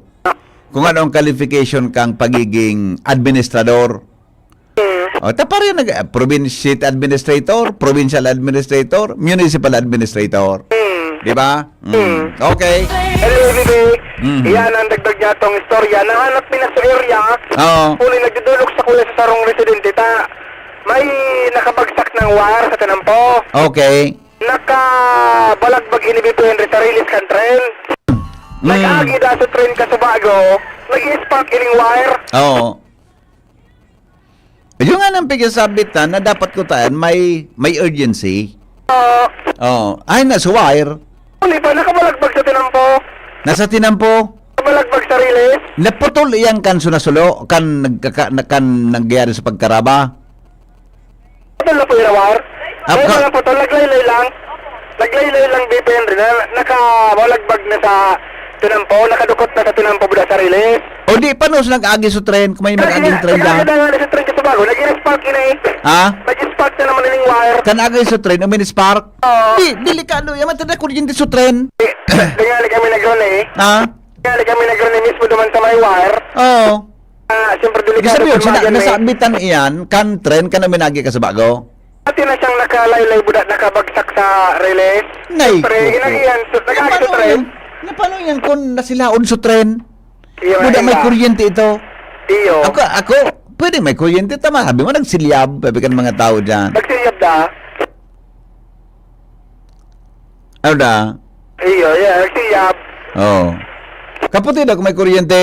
Kung ano ang qualification kang pagiging administrador. O, ta pareho nag-, province, city administrator, provincial administrator, municipal administrator. Di ba? Mm. Okay. Anyway, Bibi, iyan ang dagdag niya tong istorya. Nahanap mi na sa area. Oo. Huli nagdudulog sa kuya sa sarong residente. Ta, may nakabagsak ng wire sa tinampo. Okay. Nakabalagbag ini, Bibi, Henry, sa rilis kan tren. Mm. Nag-agi da sa tren kasubago, nag-spark ining wire. Oo. Yung nga nang pigsasabitan na dapat ko tayan, may, may urgency. Oo. Oo. Ay, nasa wire. Huli pa, nakabalagbag sa tinampo. Nasa tinampo? Nakabalagbag sa rilis. Naputol iyang kan sunasulo, kan nagkaka-, na, kan nangyari sa pagkaraba. Putol na po yung wire. Ah, May ka- mga putol, naglaylay lang. Naglaylay lang, Bibi, Henry, na nakabalagbag na sa tinampo, nakadukot na sa tinampo, buda sa rilis. O di, paano sa nag-agi sa tren? Kung may mag-aging tren dyan? Nag-agi na sa tren kasubago. Nag-spark ini. Ha? Nag-spark na naman yung wire. Kan agi sa tren, umin-spark? Oo. Di, delikado yan. Matanda kuryente sa tren. Eh, dangali kami nag-run eh. Ha? Dangali kami nag-run eh mismo duman sa may wire. Oo. Ah, siyempre, Ibig delikado sabihin, sa sina-, mga ganun eh. nasabitan iyan, kan tren, kan uminagi kasubago? Pati na siyang nakalaylay, buda, nakabagsak sa rilis. Nay, Siyempre, kuko. inagihan, so, Napano nag-agi sa tren. yan? Napano yan kung nasilaon sa tren? Iyo, Buda, may iba. kuryente ito. Iyo. Ako, ako, pwede may kuryente. Tama, sabi mo, nagsilyab. Sabi ka ng mga tao dyan. Nagsilyab na. Ano da? Iyo, yeah, nagsilyab. Oo. Kaputi daw kung may kuryente.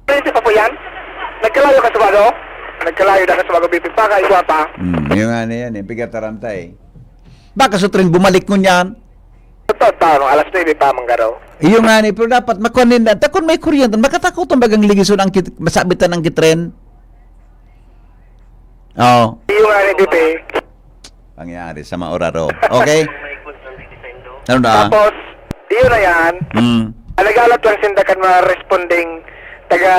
Kuryente pa po yan? Nagkalayo kasubago? Nagkalayo na kasubago, Bibi, pa, kaigwa pa. Hmm, yung nga na yan, eh. Pigataranta, eh. Baka sa tren bumalik ngunyan. Totoo, tao, alas nuebe pa, manggaro. Iyo nga ni, pero dapat makuha ninda. Takon may kuryente, makatakot ang bagang ligisyon ang kit-, masabitan ang kitren. Oo. Iyo nga ni, Bibi. Pangyayari sa maoraro. Okay? Ano na? Tapos, iyo na yan. Mm. Nagalat lang sinda kan mga responding taga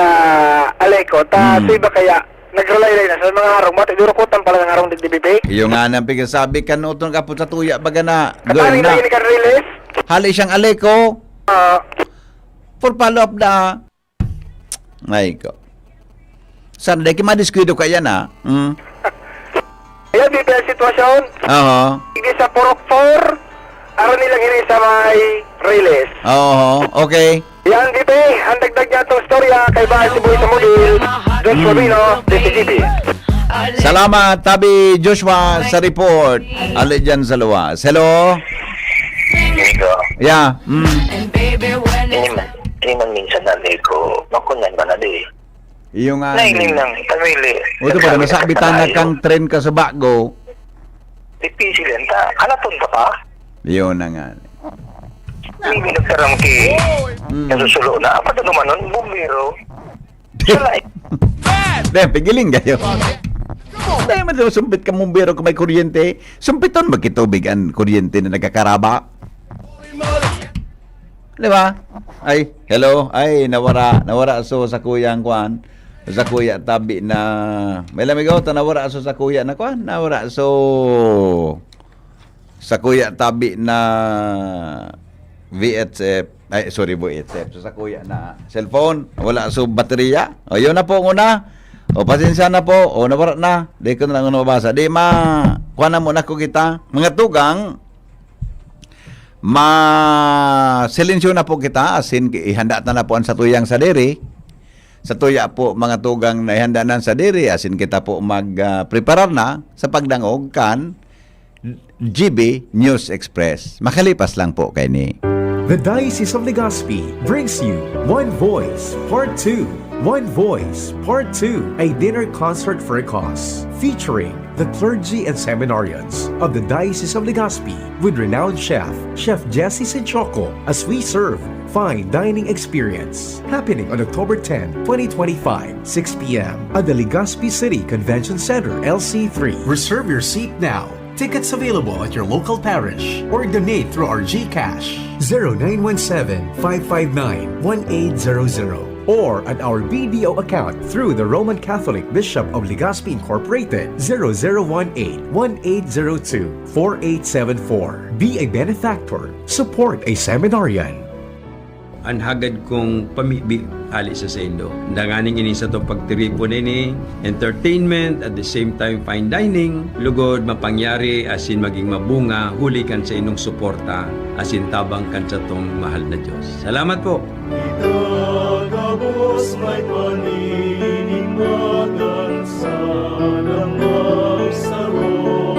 Aleco. Ta, Mm. sa iba kaya, nagralaylay na sa mga harong. Mati, durukutan pala ng harong digdi, Bibi. Iyo nga nang pigasabi kan utong kapot sa tuya, baga na, Kataning girl na. na ini kan release. Hali siyang Aleco. Ah. For follow-up na. Ay, ko. Saan, dahil madiskuido ka yan, ha? Mm. Ayan, Bibi, ang sitwasyon. Oo. Hindi sa Purok four, aron nilang ini sa may release. Oo, okay. Yan, Bibi, ang dagdag niya itong storya kay Bahal Sibuy sa Mobil, Joshua Mm. Bino, D C G B. Salamat, Tabi Joshua, sa report. Ali dyan sa luwas. Hello? Amigo. Yeah. Mm. Ini man, ini man minsan na, amigo. Makunyan man na di. Iyo nga, Nailing amigo. lang, pamili. O, ito pala, Sabi nasabitan na na tayo. kang tren ka sa bago. Difícil yan. Ta, kalaton ka pa? Iyo na nga. Hindi nagtaram ki, Mm. nasusulo na. Apa ito naman nun? Bumbero. Wala eh. Dahil, pigiling kayo. Dahil man daw sumpit ka bumbero kung may kuryente. Sumpiton magkitubig ang kuryente na nagkakaraba. Di ba? Ay, hello. Ay, nawara. Nawara so sa kuyang kwan. Sa kuya tabi na. May lamigaw ta nawara so sa kuya na kwan. Nawara so sa kuya tabi na V H F. Ay, sorry, V H F. So, sa kuya na cellphone, wala so baterya. O, yun na po muna. O, pasensya na po. O, nawara na. Di ko na lang mabasa. Di ma-, kuha na muna ko kita. Mga tugang, ma-, silensyo na po kita. Asin, ihanda na na po ang satuyang sadiri. Satuya po, mga tugang na ihanda nan sadiri. Asin kita po mag, ah, preparar na sa pagdangog kan G B News Express. Makalipas lang po kaini. The Diocese of Legazpi brings you One Voice Part two. One Voice Part two, a dinner concert for a cause, featuring the clergy and seminarians of the Diocese of Legazpi with renowned chef, Chef Jesse Sichoko, as we serve fine dining experience. Happening on October ten, twenty twenty-five, six p m at the Legazpi City Convention Center, L C three. Reserve your seat now. Tickets available at your local parish or donate through our GCash, zero nine one seven, five five nine, one eight zero zero, or at our B D O account through the Roman Catholic Bishop of Legazpi Incorporated, zero zero one eight, one eight zero two, four eight seven four. Be a benefactor. Support a seminarian. an hagad kong pamibi hali sa saindo. Danganing ini sa tong pagtiripon ini, entertainment, at the same time fine dining, lugod mapangyari asin maging mabunga huli kan sa inyong suporta asin tabang kan satong mahal na Diyos. Salamat po! Itagabos may paninimagan sa langaw saro.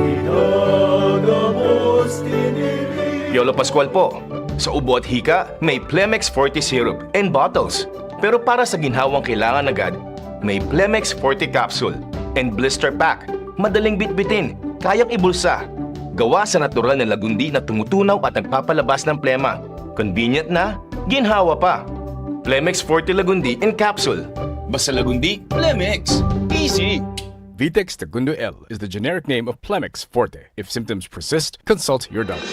Itagabos tiniri- Piolo Pascual po. Sa ubo at hika, may Plemex Forte Syrup and bottles. Pero para sa ginhawang kailangan agad, may Plemex Forte Capsule and Blister Pack. Madaling bitbitin, kayang ibulsa. Gawa sa natural na lagundi na tumutunaw at nagpapalabas ng plema. Convenient na, ginhawa pa. Plemex Forte Lagundi in Capsule. Basta Lagundi, Plemex. Easy! Vitex Segundo L is the generic name of Plemex Forte. If symptoms persist, consult your doctor.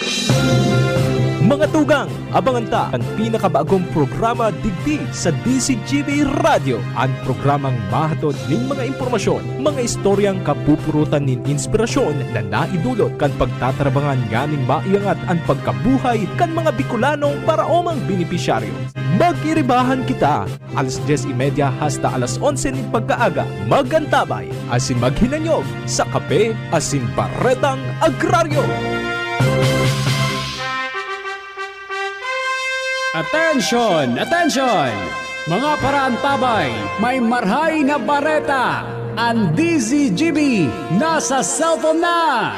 Mga tugang, abangan ta an pinakabagong programa digdi sa D Z G B Radio. An programang mahatod nin mga impormasyon, mga istoryang kapupurutan nin inspirasyon na naidulot kan pagtatarabangan nganing maiangat an pagkabuhay kan mga Bicolanong paraomang benepisyaryo. Mag-iribahan kita alas dyes y media hasta alas onse nin pagkaaga. Mag-antabay asin maghinanyog sa Kape asin Baretang Agraryo. Attention! Attention! Mga paraantabay, may marhay na bareta! An D Z G B nasa cellphone na!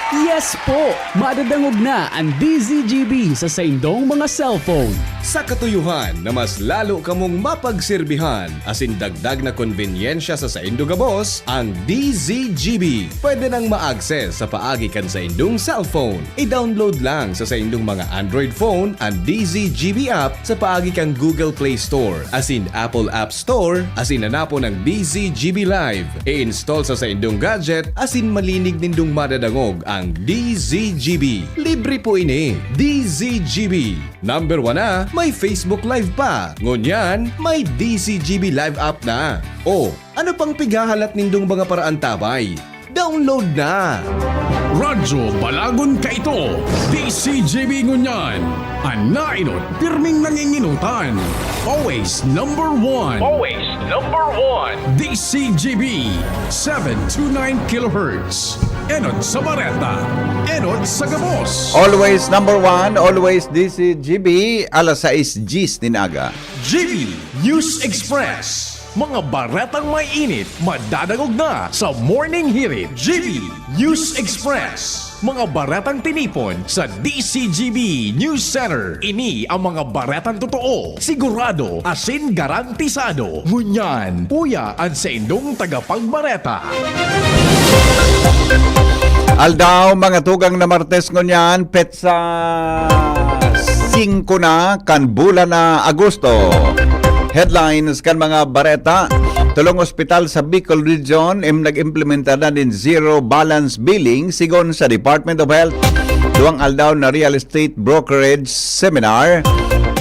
Yes po! Madadangog na an D Z G B sa saindong mga cellphone. Sa katuyohan na mas lalo kamong mapagserbihan asin dagdag na konbenyensya sa saindo gabos, ang D Z G B pwede nang ma-access sa paagi kan saindong cellphone. I-download lang sa saindong mga Android phone an D Z G B app sa paagi kan Google Play Store asin Apple App Store asin hanapon ang D Z G B Live. I-install sa saindong gadget asin malinig nindong madadangog ang D Z G B. Libre po ini. D Z G B. Number one na, may Facebook Live pa. Ngunyan, may D Z G B Live app na. O, ano pang pighahalat nindong mga paraantabay? Download na! Radyo Balagon kaito, D Z G B ngunyan. An naenot, pirming nangingenotan. Always number one. Always number one. D Z G B, seven two nine kilohertz. Enot sa bareta, enot sa gabos. Always number one, always D Z G B, alas sais diyes nin aga. G B News Express. Mga baretang may init, madadangog na sa Morning Hirit. G B News Express. Mga baretang tinipon sa D Z G B News Center. Ini ang mga baretang totoo, sigurado, asin garantisado. Ngunyan, uya an saindong tagapagbareta. Aldaw, mga tugang na Martes ngunyan, petsa singko na kan bulan na Agosto. Headlines kan mga bareta: Tolong ospital sa Bicol Region im nag-implementar na nin zero balance billing, sigon sa Department of Health. Duwang aldaw na real estate brokerage seminar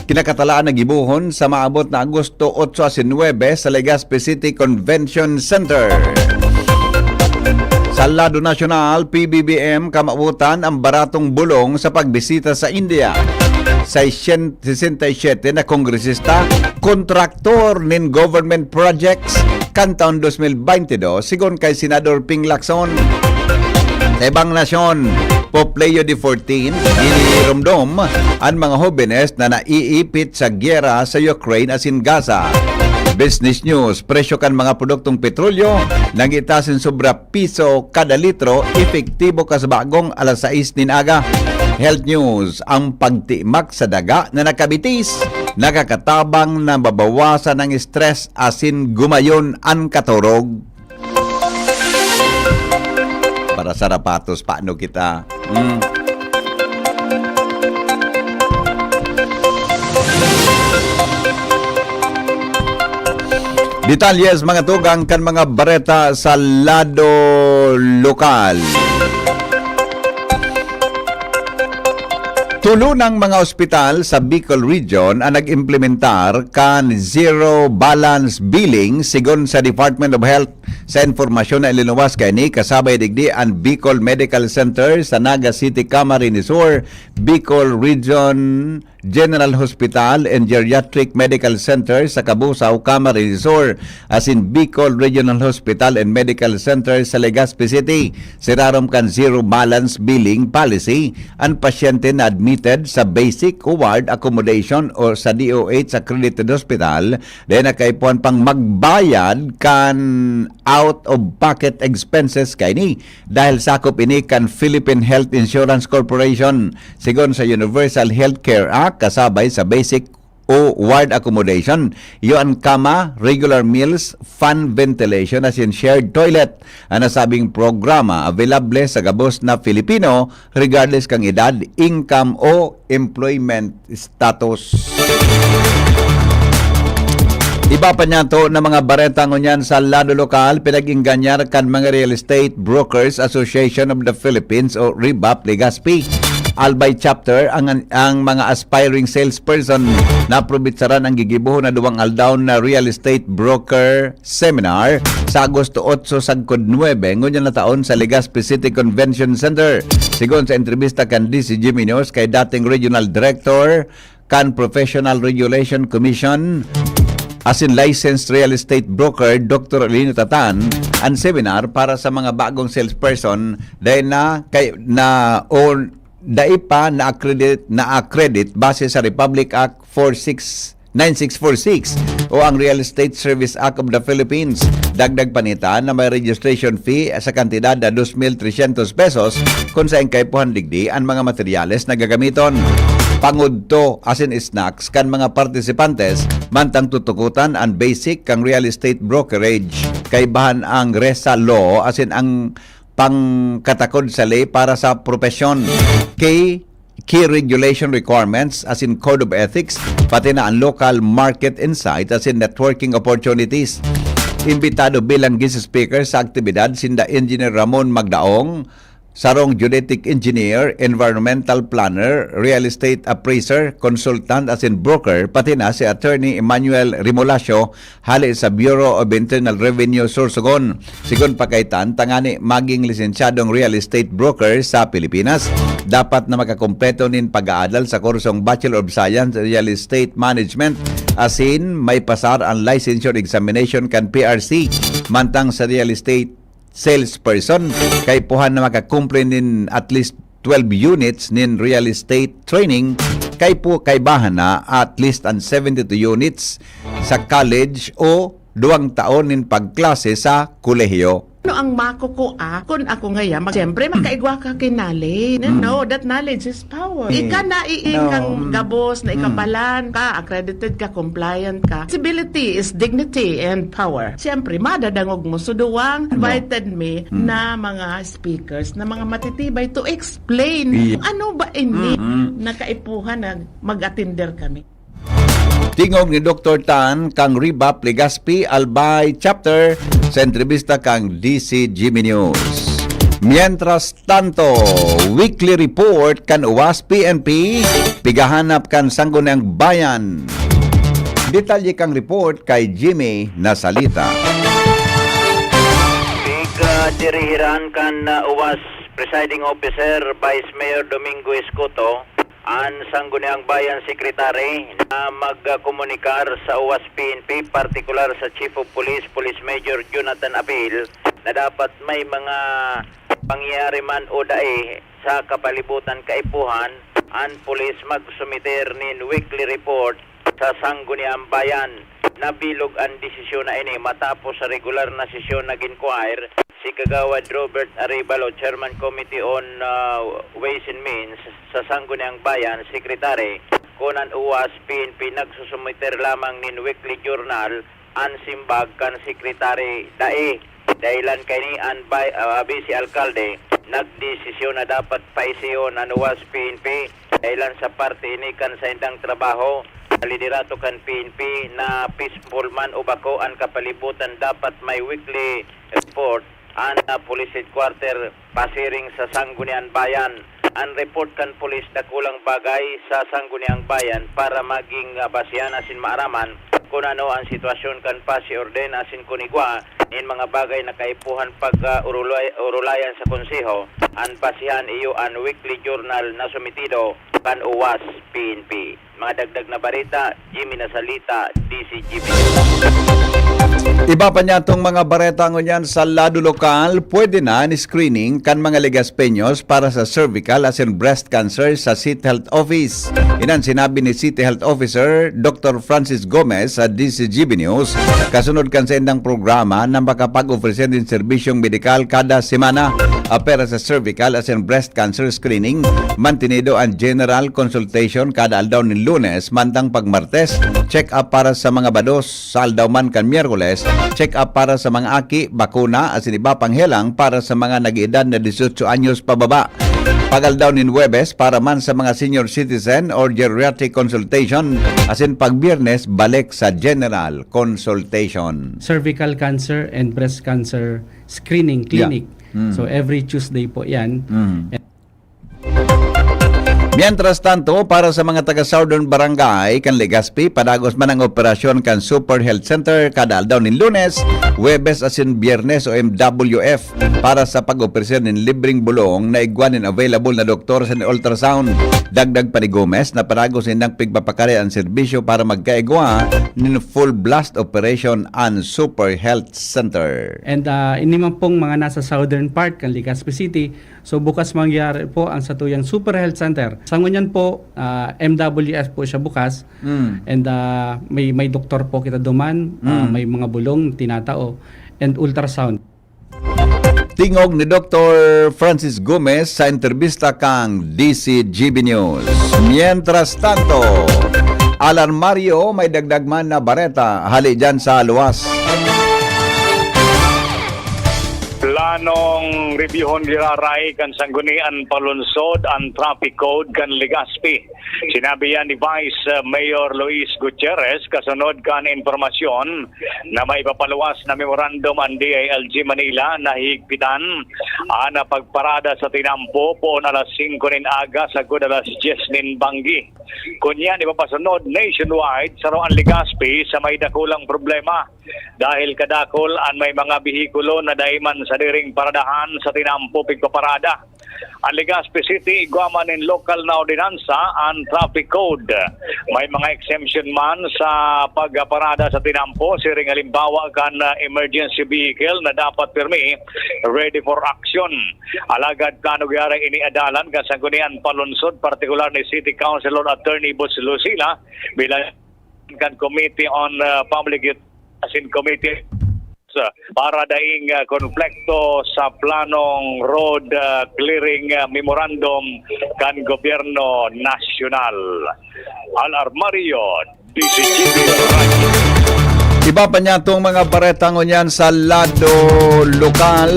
kinakatalaan na gibohon sa maabot na Agosto otso asin nuebe sa Legazpi City Convention Center. Sa lado nasyonal, P B B M kamawotan ang baratong bulong sa pagbisita sa India. Sesenta y siete na kongresista, kontraktor nin government projects kan taon dos mil baynte dos, sigon kay Senador Ping Lacson. Sa ibang nasyon, Pope Leo the fourteenth, giniromdom an mga hobenes na naiipit sa gyera sa Ukraine asin Gaza. Business News: Presyo kan mga produktong petrolyo nangitaas nin sobra piso kada litro, epektibo kas bagong alas sais nin aga. Health News: Ang pagtimak sa daga na nakabitis nakakatabang na mababawasan ang stress asin gumayon an katorog. Para sa rapatos, paano kita? Hmm. Detalles, mga tugang, kan mga bareta sa lado lokal. Tulo ng mga ospital sa Bicol Region ang nag-implementar kan zero balance billing, sigon sa Department of Health. Sa impormasyon na ilinuwas kaini, kasabay digdi an Bicol Medical Center sa Naga City, Camarines Sur, Bicol Region General Hospital and Geriatric Medical Center sa Cabusao, Camarines Sur, asin Bicol Regional Hospital and Medical Center sa Legazpi City. Sirarom kan zero balance billing policy, an pasyente na admitted sa basic ward accommodation o sa D O H accredited hospital, dai na kaipuhan pang magbayad kan out-of-pocket expenses kaini, dahil sakop ini kan Philippine Health Insurance Corporation. Sigon sa Universal Healthcare Act, kasabay sa basic o ward accommodation, iyo an kama, regular meals, fan, ventilation, asin shared toilet. An nasabing programa available sa gabos na Filipino, regardless kan edad, income o employment status. Iba pa niyato na mga bareta ngunyan sa lado lokal, pinag-ingganyar kan mga Real Estate Brokers Association of the Philippines o REBAP Legazpi Albay Chapter ang, ang mga aspiring salesperson na probitsaran ang gigibohon na duwang aldaw na real estate broker seminar sa Agosto otso sagkod nuebe ngunyan na taon sa Legazpi City Convention Center. Sigon sa entrevista kan D C G News kay dating Regional Director kan Professional Regulation Commission asin licensed real estate broker, Doctor Lino Tatan, an seminar para sa mga bagong salesperson dahil na kay na o dai pa na-accredit, na-accredit base sa Republic Act four six nine six four six o ang Real Estate Service Act of the Philippines. Dagdag pa nita na may registration fee sa kantidad na dos mil tresyentos pesos kun saen kaipuhan digdi an mga materyales na gagamiton. Pangudto asin snacks kan mga partisipantes, mantang tutukotan an basic kan real estate brokerage. Kaibahan ang RESA law asin ang pangkatakod sa ley para sa propesyon. Key, key regulation requirements asin code of ethics, pati na ang local market insight asin networking opportunities. Imbitado bilang guest speaker sa aktibidad sinda Engineer Ramon Magdaong, sarong geodetic engineer, environmental planner, real estate appraiser, consultant asin broker, pati na si Attorney Emmanuel Remolacio, hale sa Bureau of Internal Revenue Sorsogon. Sigon pa kaitan, tangani maging lisensyadong real estate broker sa Pilipinas, dapat na makakumpleto nin pag-aadal sa kursong Bachelor of Science in Real Estate Management asin may pasar an licensure examination kan P R C. Mantang sa real estate salesperson, kaipuhan na makakumple nin at least twelve units nin real estate training, kaipu-, kaibahan na at least an seventy-two units sa college o duwang taon nin pagklase sa kolehiyo. Ano ang makukua kun ako ngaya? Mag-, siyempre, makaigwa ka kin knowledge. No, Mm. no, that knowledge is power. Eh, Ika na iing no, kang mm. gabos na Mm. ikapalan ka, accredited ka, compliant ka. Civility is dignity and power. Siyempre, madadangog mo. So, duwang No. invited me Mm. na mga speakers, na mga matitibay to explain Yeah. ano ba ini Mm-mm. na kaipuhan na mag-attender kami. Tingog ni Doktor Tan kang Rebap Legazpi Albay Chapter sa entrevista kang D C G B News. Mientras tanto, weekly report kan uwas P N P, pigahanap kan Sangguniang Bayan. Detalye kang report kay Jimmy Nasalita. Pigdirihiran kan, uh, uwas Presiding Officer Vice Mayor Domingo Escoto an Sangguniang Bayan Secretary na magkomunikar sa uwas P N P, partikular sa Chief of Police, Police Major Jonathan Apil, na dapat may mga pangyayari man o dai sa kapalibutan kaipuhan, an pulis magsumiter nin weekly report sa Sangguniang Bayan. Nabilog an desisyon na ini matapos sa regular na sesyon nag-inquire si Kagawad Robert Arevalo, Chairman Committee on, ah, Ways and Means sa Sangguniang Bayan, Secretary, kun an uwas P N P nagsusumiter lamang nin weekly journal an simbag kan Secretary dai. Dahilan kaini an bay-, ah, Vice Alkalde, nagdesisyon na dapat paisiyon an uwas P N P dahilan sa parte ini kan saindang trabaho sa liderato kan P N P na peaceful man o bako an kapalibutan dapat may weekly report an, ah, Police Headquarter pasiring sa Sangguniang Bayan. an report kan pulis dakulang bagay sa Sangguniang Bayan para maging, ah, basihan asin maaraman kun ano an sitwasyon kan pasiorden asin kun igwa nin mga bagay na kaipuhan pag, ah, urulay-, urulayan sa Konseho. An basihan iyo an weekly journal na sometido kan OWAS P N P. Mga dagdag na bareta, Jimmy Nasalita, D Z G B. Iba pa niya tong mga bareta ngunyan sa lado lokal, pwede na ni screening kan mga Legaspeños para sa cervical asin breast cancer sa City Health Office. Inan sinabi ni City Health Officer Doctor Francis Gomez sa D Z G B News, kasunod kan saindang programa na makapag-ofrecer nin serbisyong medikal kada semana, ah, para sa cervical asin breast cancer screening. Mantinido an general consultation kada aldaw nin Lunes mantang pag Martes, check-up para sa mga bados. Sa aldaw man kan Miyerkules, check-up para sa mga aki, bakuna, asin iba pang helang para sa mga nag-edad na dieciocho anyos pababa. Pag aldaw nin Huwebes, para man sa mga senior citizen or geriatric consultation, asin pag Biyernes, balik sa general consultation. Cervical cancer and breast cancer screening clinic. Mm. So every Tuesday po yan. Mm. Mientras tanto, para sa mga taga Southern Barangay kan Legazpi, padagos man ang operasyon kan Super Health Center kada aldaw nin Lunes, Huwebes asin Biyernes o M W F para sa pag-operesar nin libreng bulong na igwa nin available na doktor sa ultrasound. Dagdag pa ni Gomez na padagos nindang pigpapakari an serbisyo para magkaigwa nin full blast operation an Super Health Center. And ah, ini man pong mga nasa southern part kan Legazpi City, so bukas mangyari po ang satuyang Super Health Center. Sa ngunyan po, ah, M W F po siya bukas. Mm. And ah, may may doktor po kita duman, ah, Mm. may mga bulong tinatao and ultrasound. Tingog ni Doktor Francis Gomez sa entrebista kang D Z G B News. Mientras tanto, Alarmario, may dagdag man na bareta hali dyan sa luwas. Planong rebyuhon giraray kan Sangguniang Panlungsod an Traffic Code kan Legazpi. Sinabi yan ni Vice Mayor Luis Gutierrez kasunod kan impormasyon na may papaluwas na memorandum an D I L G Manila na higpitan an pagparada sa tinampo poon alas singko nin aga sagkod alas dyes nin banggi. Kunyan ipapasunod nationwide, saro an Legazpi sa may dakulang problema dahil kadakul an may mga behikulo na dai man sadiring paradahan sa tinampo pigpaparada. An Legazpi City igwa man nin lokal na ordinansa, an Traffic Code. May mga exemption man sa pagparada sa tinampo, siring halimbawa kan ah, emergency vehicle na dapat pirmi ready for action. Alagad plano giraray ini adalan kan Sangguniang Panlungsod, partikular ni City Councilor Attorney Boots Lucila bilang kan Committee on ah, Public Ut- asin Committee sa para daing ah, konflikto sa planong road ah, clearing ah, memorandum kan gobyerno nasyonal. Al Armario, D Z G B Radio. Iba pa niya itong mga bareta ngunyan sa lado lokal.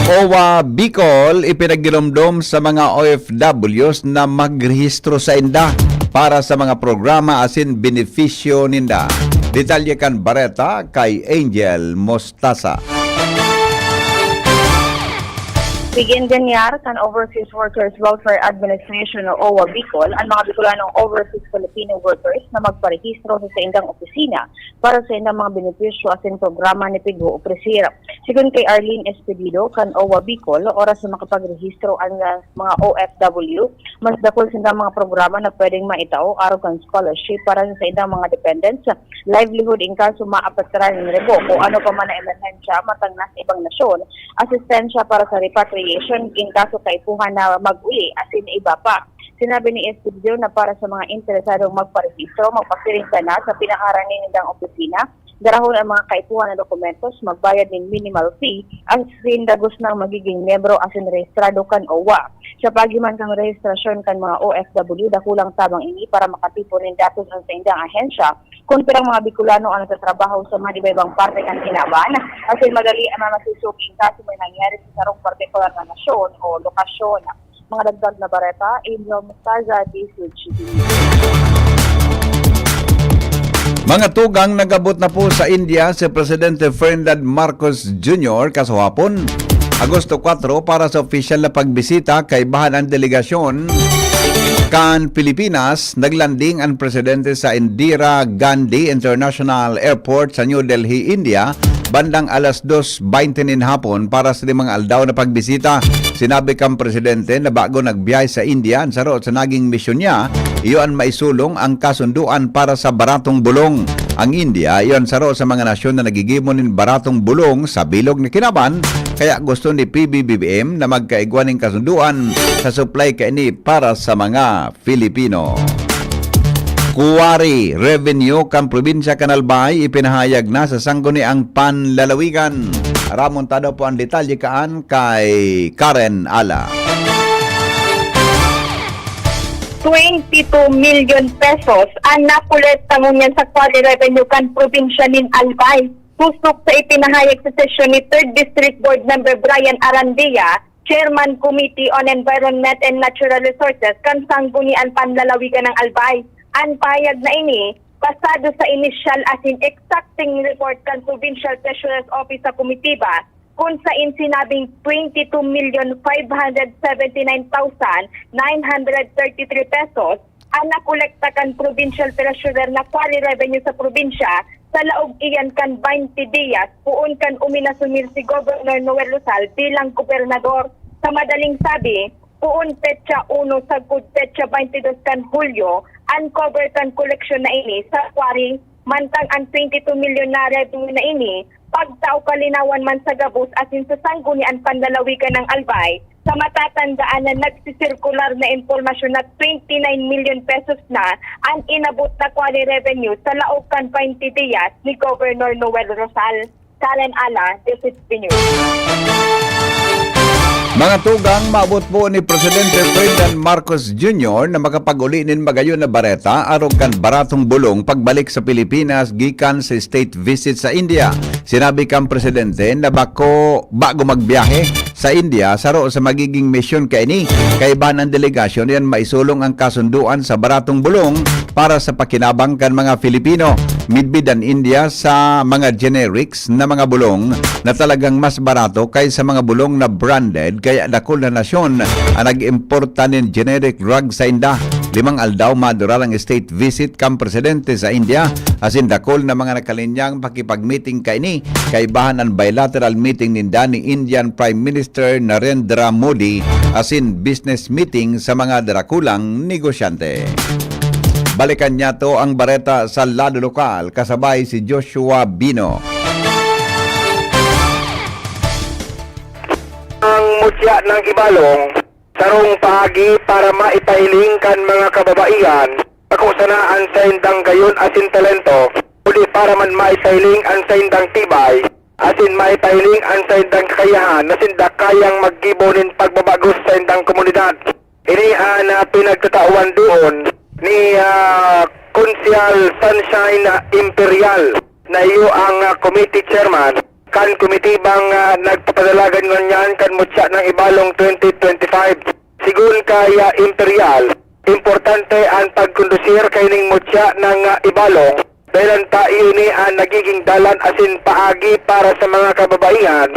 OWWA Bicol ipinagdilomdom sa mga O F Ws na magrehistro sainda para sa mga programa asin benepisyo ninda. Detalye kan bareta kay Angel Mostaza. Sige, Daniar, kan Overseas Workers Welfare Administration o OWWA Bicol, ang mga Bicolanong overseas Filipino workers na magparehistro sa saindang opisina para sa indang mga benepisyo asin programa na pig-oopresir. Sigon kay Arlene Espedido, kan OWWA Bicol, oras na makapagrehistro ang ah, mga O F W, mas dakul sindang mga programa na pwedeng maitao, arog kan scholarship para sa saindang mga dependents, livelihood in kaso maapektaran nin revoke o ano pa man na emerhensya matang nasa ibang nasyon, asistensya para sa repatriation in kaso kaipuhan na mag-uli, asin iba pa. Sinabi ni Espedido na para sa mga interesadong magparehistro, magpasiring sana sa pinakaharani nindang opisina, darahon ang mga kaipuhan na dokumentos, magbayad nin minimal fee, asin dagos nang magiging miyembro asin rehistrado kan OWWA. Sa paagi man kan rehistrasyon kan mga O F W, dakulang tabang ini para makatipon nin datos an saindang ahensya kun pirang mga Bicolano ang nagtatrabaho sa mga iba-ibang parte kan kinaban, asin madali an mamasisog in kaso may nangyari sa sarong partikular na nasyon o lokasyon. Mga dagdag na bareta, Angel Mostaza, D Z G B. Mga tugang, nag-abot na po sa India si Presidente Ferdinand Marcos Junior kasuhapon, Agosto kwatro, para sa opisyal na pagbisita. Kaibahan ang delegasyon kan Pilipinas, naglanding ang presidente sa Indira Gandhi International Airport sa New Delhi, India, bandang alas dos baynte nin hapon para sa limang aldaw na pagbisita. Sinabi kan presidente na bago nagbiyahe sa India, ang saro sa naging misyon niya, iyo an maisulong ang kasunduan para sa baratong bulong. Ang India, iyo an saro sa mga nasyon na naggigibo nin baratong bulong sa bilog na kinaban, kaya gusto ni P B B B M na magkaigwa nin kasunduan sa supply kaini para sa mga Filipino. Kuwari, revenue kan probinsya kan Albay ipinahayag na sa Sangguniang Panlalawigan. Ramon Tado po ang detalye kaan kay Karen Ala. Twenty-two million pesos ang nakolekta ngunyan sa quarry revenue kan probinsya nin Albay. Pusok sa ipinahayag sa sesyon ni Third District Board Member Brian Arandia, Chairman Committee on Environment and Natural Resources kan Sanggunian Panlalawigan ng Albay. Ang pahayag na ini, basado sa inisyal asin exacting report kan Provincial Treasurer's Office sa Comitiba, kun sain sinabing twenty-two million five hundred seventy-nine thousand nine hundred thirty-three pesos ang nakolekta kan Provincial Treasurer na quarry revenue sa probinsya sa laog iyan kan baynte diyas, poon kan uminasumir si Governor Noel Rosal bilang gobernador. Sa madaling sabi, poon petsa uno sagkod petsa baynte dos kan Hulyo, uncover kan koleksyon na ini sa quarry, mantang an twenty-two milyon na revenue na ini, pagtao kalinawan man sa gabos asin sa Sanggunian Panlalawigan ng Albay, sa matatandaan na nagsisirkular na impormasyon na twenty-nine million pesos na an inabot na quarry revenue sa laog kan baynte diyas ni Governor Noel Rosal. Karen Ala, District News. Mga tugang, maabot po ni Presidente Ferdinand Marcos Junior na makapag-uli nin magayon na bareta arog kan baratong bulong pagbalik sa Pilipinas gikan sa state visit sa India. Sinabi kan Presidente na bako, bago magbiyahe sa India, saro sa magiging misyon kaini, kaibahan ang delegasyon iyan maisulong ang kasunduan sa baratong bulong para sa pakinabang kan mga Filipino. Midbid an India sa mga generics na mga bulong na talagang mas barato kaysa mga bulong na branded, kaya dakul na nasyon ang nag-importa nin generic drug sa inda. Limang aldaw madural ang state visit kan presidente sa India, asin dakul na mga nakalinyang pakipag-meeting kaini, kaibahan an bilateral meeting ninda ni Indian Prime Minister Narendra Modi, asin business meeting sa mga darakulang negosyante. Balikan niyato ang bareta sa lado lokal, kasabay si Joshua Bino. Ang mutya ng ibalong, sarong paagi para maipahiling kan mga kababaihan, bako sana an saindang gayon asin talento, kundi para man maipahiling an saindang tibay, asin maipahiling an saindang kakayahan na sinda kayang maggibo nin pagbabagos sa indang komunidad. Ini an, ah, pinagtatawan duon ni, ah, Konsehal Sunshine Imperial na iyo ang, ah, committee chairman kan komitibang, ah, nagpapadalagan ngunyan kan mutya ng Ibalong twenty twenty-five. Sigon kay, ah, Imperial, importante an pagkondusir kaining mutya ng, ah, Ibalong, dahelan ta iyo ini an nagiging dalan asin paagi para sa mga kababaihan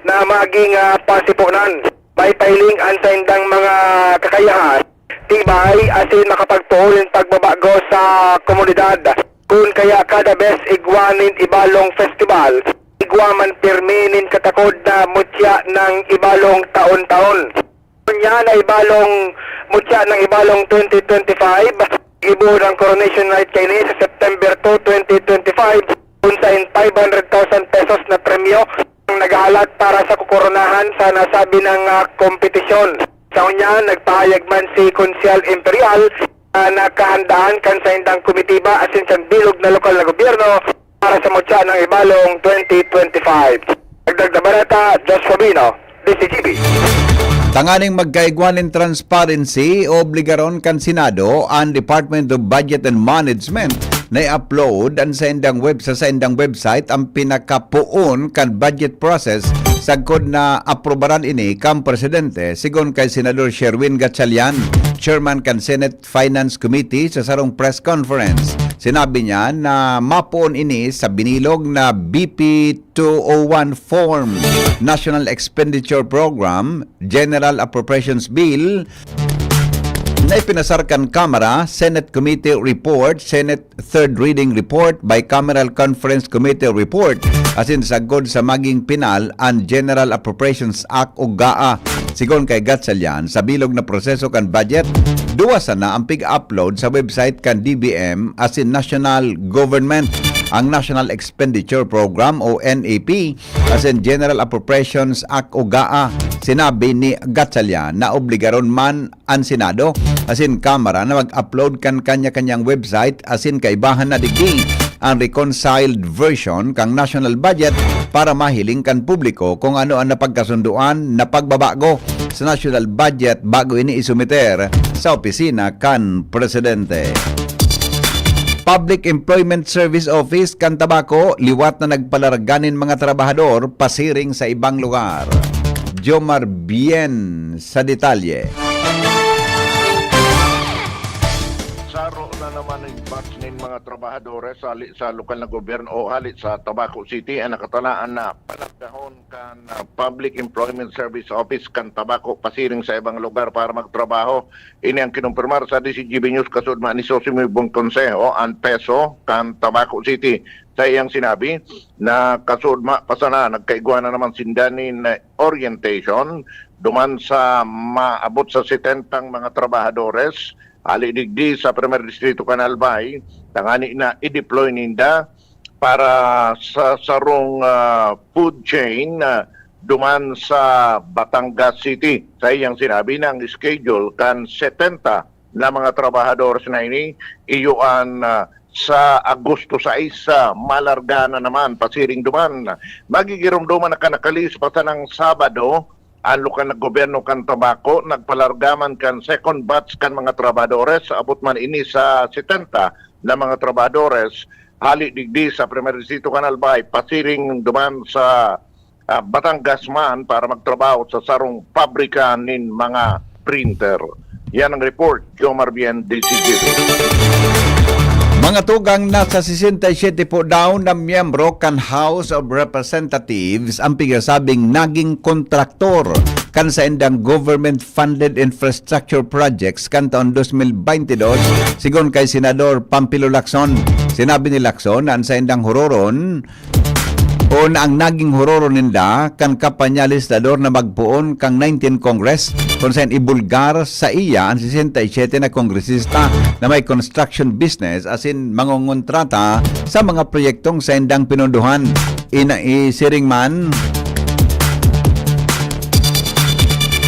na maging, ah, pasiponan. Maipahiling an saindang mga kakayahan, tibay asin makapagpoon nin pagbabago sa komunidad. Kun kaya kada bes igwa nin Ibalong Festival, igwa man pirmi nin katakod na mutya ng Ibalong taon-taon. Ngunyan na Ibalong, mutya ng Ibalong twenty twenty-five, gibo ng Coronation Night kaini sa September two, twenty twenty-five, kun sain five hundred thousand pesos na premyo ang naghahalat para sa kukoronahan sa nasabi ng, ah, kompetisyon. Sa ngunyan, nagpahayag man si Konsehal Imperial na nakahandaan kan saindang komitiba asin kan bilog na lokal na gobyerno para sa mutya ng Ibalong twenty twenty-five. Dagdag na bareta, Josh Fabino, D C G B. Tanganing magkaigwa nin transparency, obligaron kan Senado an Department of Budget and Management na i-upload an saindang web-, sa saindang website ang pinakapoon kan budget process sagkod na aprubaran ini kan presidente, sigon kay Senador Sherwin Gatchalian, chairman kan Senate Finance Committee, sa sarong press conference. Sinabi niya na mapoon ini sa binilog na B P two oh one form, National Expenditure Program, General Appropriations Bill, na ipinasar kan Kamara, Senate Committee Report, Senate Third Reading Report, Bicameral Conference Committee Report, asin sagkod sa maging pinal an General Appropriations Act o GAA. Sigon kay Gatchalian, sa bilog na proseso kan budget, duwa sana ang pig-upload sa website kan D B M asin national government, ang National Expenditure Program o N A P, asin General Appropriations Act o GAA. Sinabi ni Gatchalian na obligaron man an Senado asin Kamara na mag-upload kan kanya-kanyang website asin kaibahan na digdi ang reconciled version kan national budget para mahiling kan publiko kung ano ang napagkasunduan na pagbabago sa national budget bago ini isumiter sa opisina kan presidente. Public Employment Service Office kan Tabaco liwat na nagpalarga nin mga trabahador pasiring sa ibang lugar. Jomar Bien sa detalye. Saro na naman ang batch nin mga trabahadores hali sa lokal na gobyerno o hali sa Tabaco City ang nakatalaan na palargahon kan ah, Public Employment Service Office kan Tabaco pasiring sa ibang lugar para magtrabaho. Ini ang kinumpirmar sa D C G B News kasudma ni Sosimo Bongconsejo, an PESO kan Tabaco City. Sa iyang sinabi na kasudma pa sana nagkaigwa na naman sinda nin orientation duman sa maabot sa setentang mga trabahadores hali digdi sa Primer Distrito kan Albay, tangani na i-deploy ninda para sa sarong ah, food chain ah, duman sa Batangas City. Sa iyang sinabi na ang schedule kan setenta na mga trabahadores na ini iyo an ah, sa Agosto sais, ah, malarga na naman pasiring duman. Magigiromdoman na kan nakalihis pa sanang Sabado, ang lokal na gobyerno kan Tabaco nagpalarga man kan second batch kan mga trabahadores. Abot man ini sa setenta na mga trabahadores hali digdi sa Primer Distrito kan Albay, pasiring duman sa ah, Batangas man para magtrabaho sa sarong pabrika nin mga printer. Yan ang report, Jomar Bien, D C G B. Mga tugang, nasa sesenta y siyete po daw na miyembro kan House of Representatives ang pigasabing naging kontraktor kan saindang government-funded infrastructure projects kan taon dos mil baynte dos, sigon kay Senador Pampilo Lacson. Sinabi ni Lacson na ang saindang huroron o na ang naging huroron ninda kan Kapanyalis Dador na magpoon kan nineteenth Congress, kun saen ibulgar sa iya an sesenta y siyete na kongresista na may construction business asin mangongontrata sa mga proyektong saindang pinunduhan. Ina-, isiring man,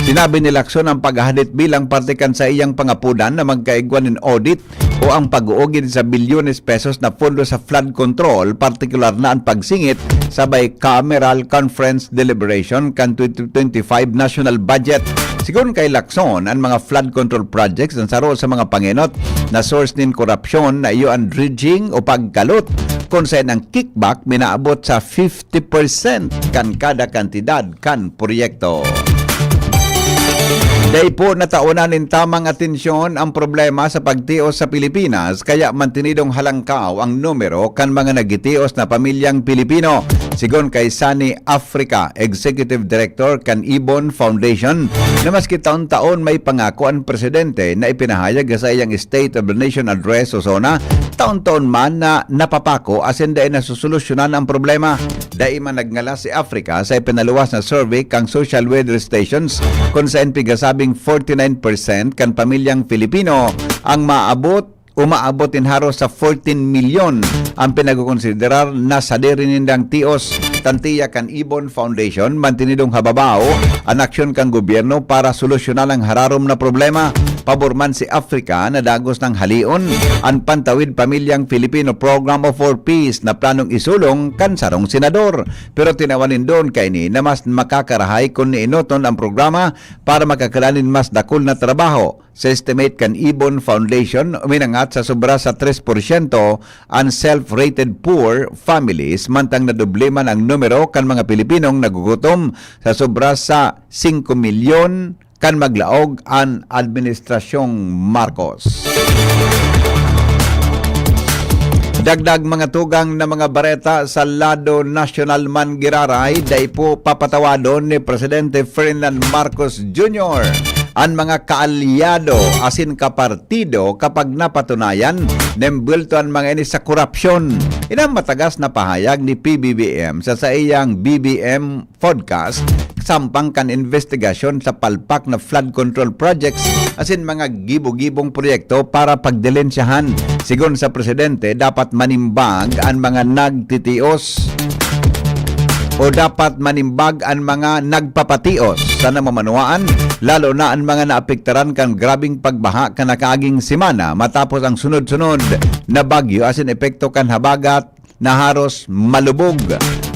sinabi ni Lacson ang paghahadit bilang parte kan saiyang pangapodan na magkaigwa nin audit o ang pag-uugid sa bilyones pesos na pondo sa flood control, partikular na an pagsingit sa bicameral conference deliberation kan twenty twenty-five national budget. Sigon kay Lacson, an mga flood control projects an saro sa mga pangenot na source nin korapsyon na iyo an dredging o pagkalot, kun saen ang kickback minaabot sa fifty percent kan kada kantidad kan proyekto. Dai po nataonan nin tamang atensyon ang problema sa pagtios sa Pilipinas, kaya mantinidong halangkaw ang numero kan mga nagitios na pamilyang Pilipino, sigon kay Sunny Africa, Executive Director kan Ibon Foundation, na maski taon-taon may pangako an presidente na ipinahayag sa iyang State of the Nation Address o SONA, taon-taon man na napapako asin dai nasusolusyonan ang problema. Dai man nagngalas si Africa sa ipinaluwas na survey kan Social Weather Stations, kun saen pigasabing forty-nine percent kan pamilyang Filipino ang maabot, umaabot nin haros sa fourteen milyon ang pinagkokonsiderar na sadiri nindang tios. Tantiya kan Ibon Foundation, mantinidong hababaw an aksyon kan gobyerno para solusyonan ang hararom na problema. Pabor man si Africa na dagos nang halion an pantawid pamilyang Filipino Program o Four Ps na planong isulong kan sarong senador. Pero tinawan nindon kaini na mas makakarahay kun nienoton ang programa para makakala nin mas dakul na trabaho. Sa estimate kan Ibon Foundation, uminangat sa sobra sa tres porsyento an self-rated poor families, mantang nadoble man ang numero kan mga Pilipinong nagugutom sa sobra sa singko milyon kan maglaog an Administrasyong Marcos. Dagdag mga tugang na mga bareta sa lado nasyonal man giraray, dai po papatawadon ni Presidente Ferdinand Marcos Junior an mga kaalyado asin kapartido kapag napatunayan na embwelto an mga ini sa korupsyon. Ini an matagas na pahayag ni P B B M sa saiyang B B M podcast sampang kan investigasyon sa palpak na flood control projects asin mga gibo-gibong proyekto para pagdilensyahan. Sigon sa presidente, dapat manimbag an mga nagtitios o dapat manimbag an mga nagpapatios sa namamanwaan, lalo na an mga naapektaran kan grabeng pagbaha kan nakaaging semana matapos ang sunod-sunod na bagyo asin epekto kan habagat na haros malubog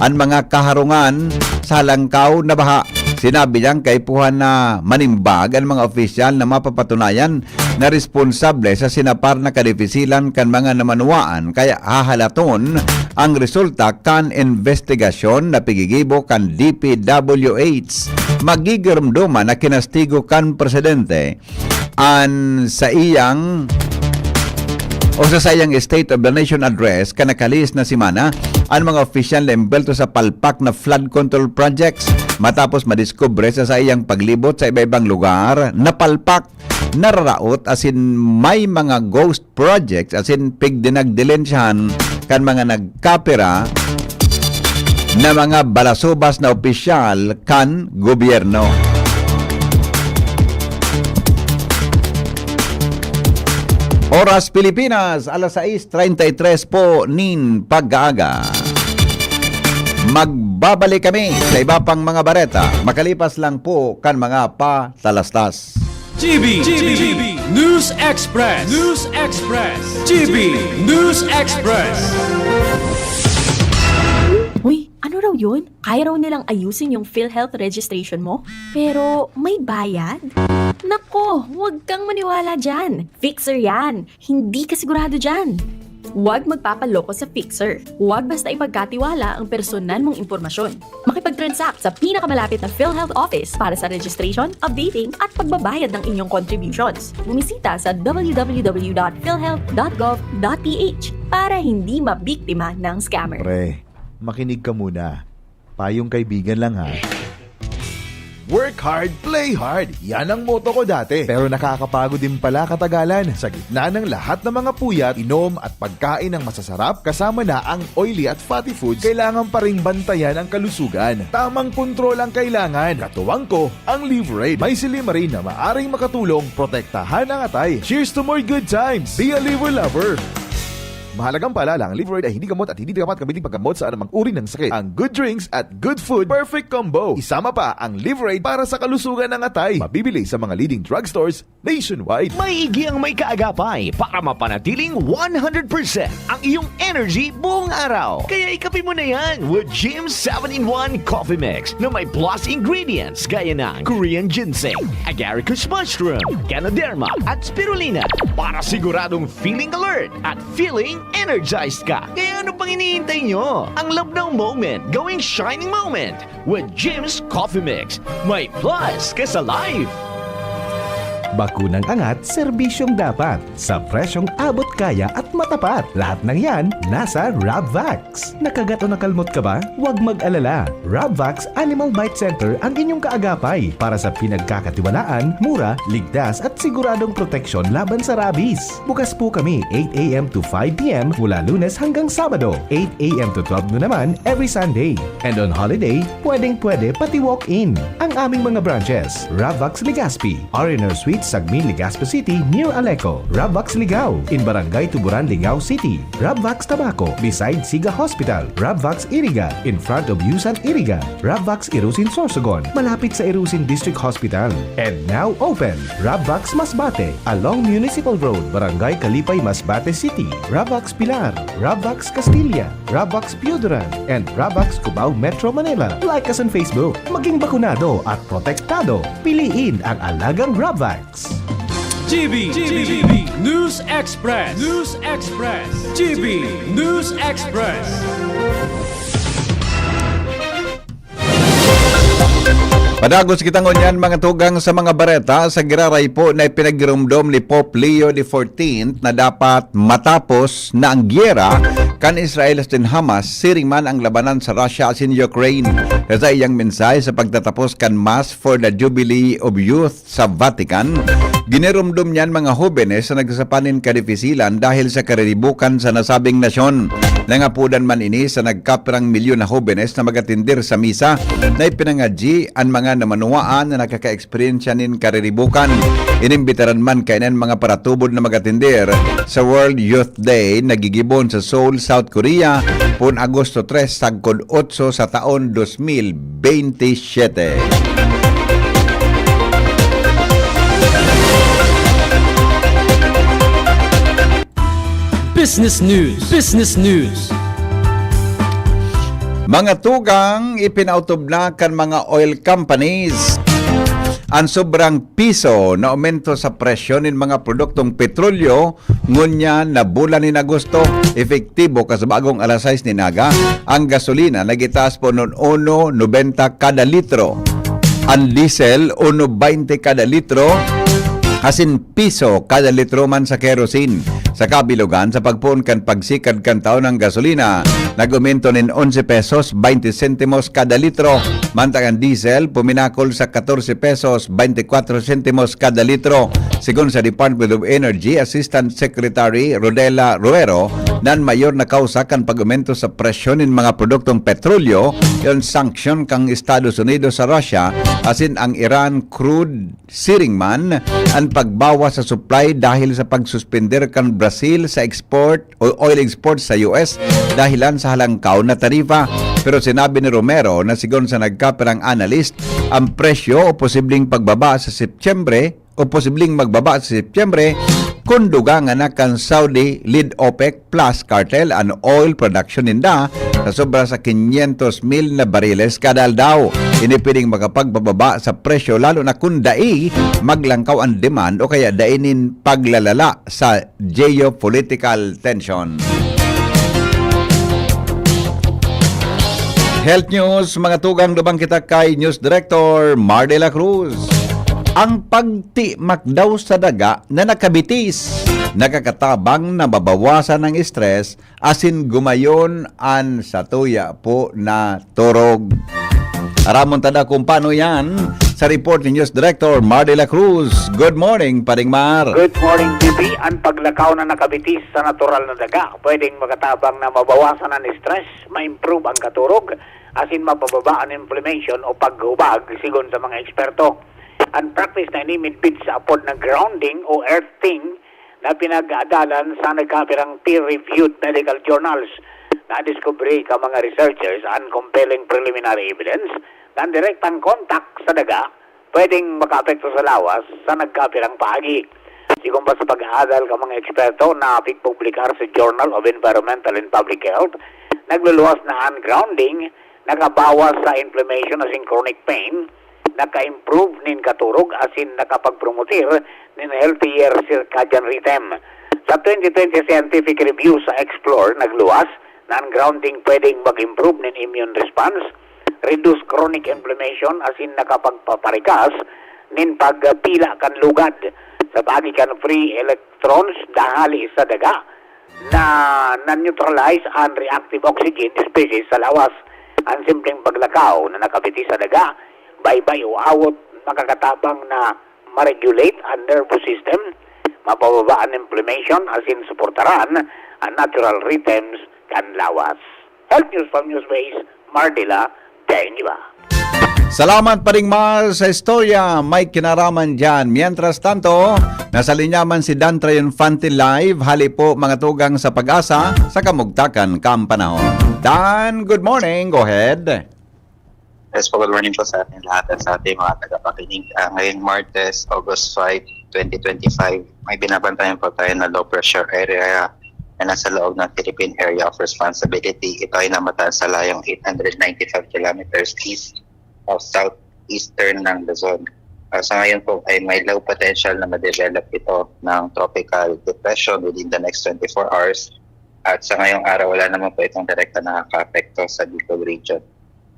an mga kaharungan sa halangkaw na baha. Sinabi niyang kaipuhan na manimbag an mga opisyal na mapapatunayan na responsable sa sinapar na kadifisilan kan mga namanuwaan, kaya hahalaton ang resulta kan investigasyon na pigigibo kan D P W H. Magigiromdoman na kinastigo kan presidente an saiyang o sa saiyang State of the Nation Address kan nakalihis na semana, an mga opisyal na embwelto sa palpak na flood control projects matapos madiskubre sa saiyang paglibot sa iba-ibang lugar na palpak, nararaot asin may mga ghost projects asin pigdinagdilensyahan kan mga nagkapira na mga balasubas na opisyal kan gobyerno. Oras Pilipinas, alas sais treinta y tres po nin pagkaaga. Magbabalik kami sa iba pang mga bareta, makalipas lang po kan mga patalastas. G B, G B, News Express, News Express, G B News Express. Uy, ano raw yun? Kaya raw nilang ayusin yung PhilHealth registration mo? Pero may bayad? Nako, huwag kang maniwala dyan. Fixer yan. Hindi ka sigurado dyan. Huwag magpapaloko sa Fixer. Huwag basta ipagkatiwala ang personal mong impormasyon. Makipag-transact sa pinakamalapit na PhilHealth office para sa registration, updating, at pagbabayad ng inyong contributions. Bumisita sa w w w dot philhealth dot gov dot p h para hindi mabiktima ng scammer. Pre, makinig ka muna. Payong kaibigan lang, ha. Work hard, play hard. Yan ang motto ko dati. Pero nakakapagod din pala katagalan. Sa gitna ng lahat ng mga puyat, inom at pagkain ng masasarap, kasama na ang oily at fatty foods, kailangan pa ring bantayan ang kalusugan. Tamang kontrol ang kailangan. Katuwang ko, ang Liverade. May silymarin na maaring makatulong protektahan ang atay. Cheers to more good times! Be a Liver Lover! Mahalagang paalala, ang Liverade ay hindi gamot at hindi dapat gamitin paggamot sa anumang uri ng sakit. Ang good drinks at good food, perfect combo. Isama pa ang Liverade para sa kalusugan ng atay. Mabibili sa mga leading drugstores nationwide. Maigi ang may kaagapay para mapanatiling one hundred percent ang iyong energy buong araw. Kaya ikape mo na yan with Jim's seven-in-one Coffee Mix na may plus ingredients gaya ng Korean ginseng, agaricus mushroom, ganoderma, at spirulina para siguradong feeling alert at feeling energized ka. Kaya ano pang hinihintay nyo? Ang labnaw moment, gawing shining moment with Jim's Coffee Mix. May plus ka sa life! Bakunang angat, serbisyong dapat, sa presyong abot kaya at matapat. Lahat ng yan, nasa Rabvax. Nakagat o nakalmot ka ba? Huwag mag-alala. Rabvax Animal Bite Center ang inyong kaagapay para sa pinagkakatiwalaan, mura, ligtas at siguradong proteksyon laban sa rabies. Bukas po kami eight a m to five p m mula Lunes hanggang Sabado, eight a m to twelve noon naman every Sunday. And on holiday, pwedeng-pwede pati walk-in. Ang aming mga branches, Ravax Legazpi, R and R Suites, Sagmin, Legazpi City, near Aleco, Ravax Ligao, in Barangay Tuburan, Ligao City, Ravax Tabaco, beside Siga Hospital, Ravax Iriga, in front of Yusan Iriga, Ravax Irusin Sorsogon, malapit sa Irusin District Hospital. And now open, Ravax Masbate, along Municipal Road, Barangay Kalipay, Masbate City, Ravax Pilar, Ravax Castilla, Ravax Pioduran, and Ravax Cubao, Metro Manila. Like us on Facebook. Maging bakunado at protektado. Piliin ang alagang Ravax. G B, G B, News Express, News Express, G B News Express. Padagos kita ngunyan, mga tugang, sa mga bareta sa giraray po na ipinagirumdom ni Pope Leo the fourteenth na dapat matapos na ang giyera kan Israel asin Hamas, siring man ang labanan sa Russia asin Ukraine. Sa iyang mensahe sa pagtatapos kan Mass for the Jubilee of Youth sa Vatican, ginirumdom niyan mga hobenes na nagsasapan nin kadifisilan dahil sa kariribukan sa nasabing nasyon. Nangapodan man ini sa nagkapirang milyon na hobenes na magatender sa misa na ipinangadyi an mga namanwaan na nakakaeksperyensya nin kariribukan. Inimbitaran man kaiyan mga paratubod na magatender sa World Youth Day na gigibohon sa Seoul, South Korea, poon Agosto tres sagkod otso sa taon dos mil bente siyete. Business News. Business News. Mga tugang, ipinautob na kan mga oil companies an sobrang piso na aumento sa presyo nin mga produktong petrolyo ngunyan na bulan nin Agosto, epektibo kan sa bagong alas sais nin aga. Ang gasolina nagitaas po nin uno nobenta kada litro. An diesel, uno baynte kada litro. Asin piso kada litro man sa kerosene. Sa kabilogan, sa pagpoon kan pagsikad kan taon ng gasolina, nag-aumento nin onse pesos baynte sentimos kada litro. Mantang an diesel, puminakol sa katorse pesos baynte kwatro sentimos kada litro. Segun sa Department of Energy Assistant Secretary Rodela Ruero, nan mayor na kausa kan pag-aumento sa presyo nin mga produktong petrolyo, yon sanksyon kan Estados Unidos sa Russia asin ang Iran crude, siring man an pagbawas sa supply dahil sa pagsuspender kan Brazil sa export o oil export sa U S dahilan sa halangkaw na tarifa. Pero sinabi ni Romero na sigon sa nagkapirang analyst, ang presyo o posibleng pagbaba sa Setyembre o posibleng magbaba sa Setyembre kun dugangan na kan Saudi-led OPEC Plus cartel an oil production ninda sa sobra sa kinyentos mil na bariles kada aldaw. Ini pwedeng makapagpababa sa presyo, lalo na kun dai maglangkaw an demand o kaya dai nin paglalala sa geopolitical tension. Health News, mga tugang, lubang kita kay News Director Mar de la Cruz. Ang pagtimak daw sa daga na nakabitis, nakakatabang na mabawasan ang stress asin gumayon an satuya po na turog. Aramon ta daw kung paano yan sa report ni News Director Mar de la Cruz. Good morning, Paring Mar. Good morning, B B. Ang paglakaw na nakabitis sa natural na daga, pwedeng makatabang na mabawasan ang stress, ma-improve ang katurog, asin mapababa ang inflammation o paghubag, sigon sa mga eksperto. Ang practice na ini midbid sa apod na grounding o earthing na pinag-aadalan sa nagkapirang peer-reviewed medical journals. Nadiskubre ka mga researchers ang compelling preliminary evidence na ang direktang kontak sa daga pwedeng makaapekto sa lawas sa nagkapirang paagi. Sigon pa sa pag-aadal ka mga eksperto na pigpublikar sa Journal of Environmental and Public Health, nagluluwas na ang grounding nakabawas sa inflammation asin chronic pain, naka-improve nin katurog asin nakapagpromotir nin healthier circadian rhythm. Sa twenty twenty scientific review sa Explore, nagluwas na ang grounding pwedeng mag-improve nin immune response, reduce chronic inflammation asin nakapagpaparikas nin pagpila kan lugad sa paagi kan free electrons na hali sa daga na na-neutralize an reactive oxygen species sa lawas. Ang simpleng paglakaw na nakabiti sa daga, baybay o awot, makakatabang na ma-regulate ang nervous system, mapababa ang inflammation, asin suportaran ang natural rhythms kan lawas. Health News from Newsbase, Mardila, Dainiba. Salamat, Paring Mar, sa istorya. May kinaraman dyan. Mientras tanto, nasa linya man si Dan Triunfante live. Hali po, mga tugang sa Pag-asa, sa kamugtakan kan panahon. Dan, good morning. Go ahead. Yes po, good morning po sa ating lahat at sa ating mga tagapakinig. Ah, ngayong Martes, August five, twenty twenty-five, may binabantayan po tayo na low pressure area na nasa loob ng Philippine Area of Responsibility. Ito ay namataas sa layong eight hundred ninety-five kilometers east of southeastern ng Luzon. Ah, sa ngayon po ay may low potential na ma-develop ito ng tropical depression within the next twenty-four hours. At sa ngayong araw, wala naman po itong direkta nakakaapekto sa Bicol region.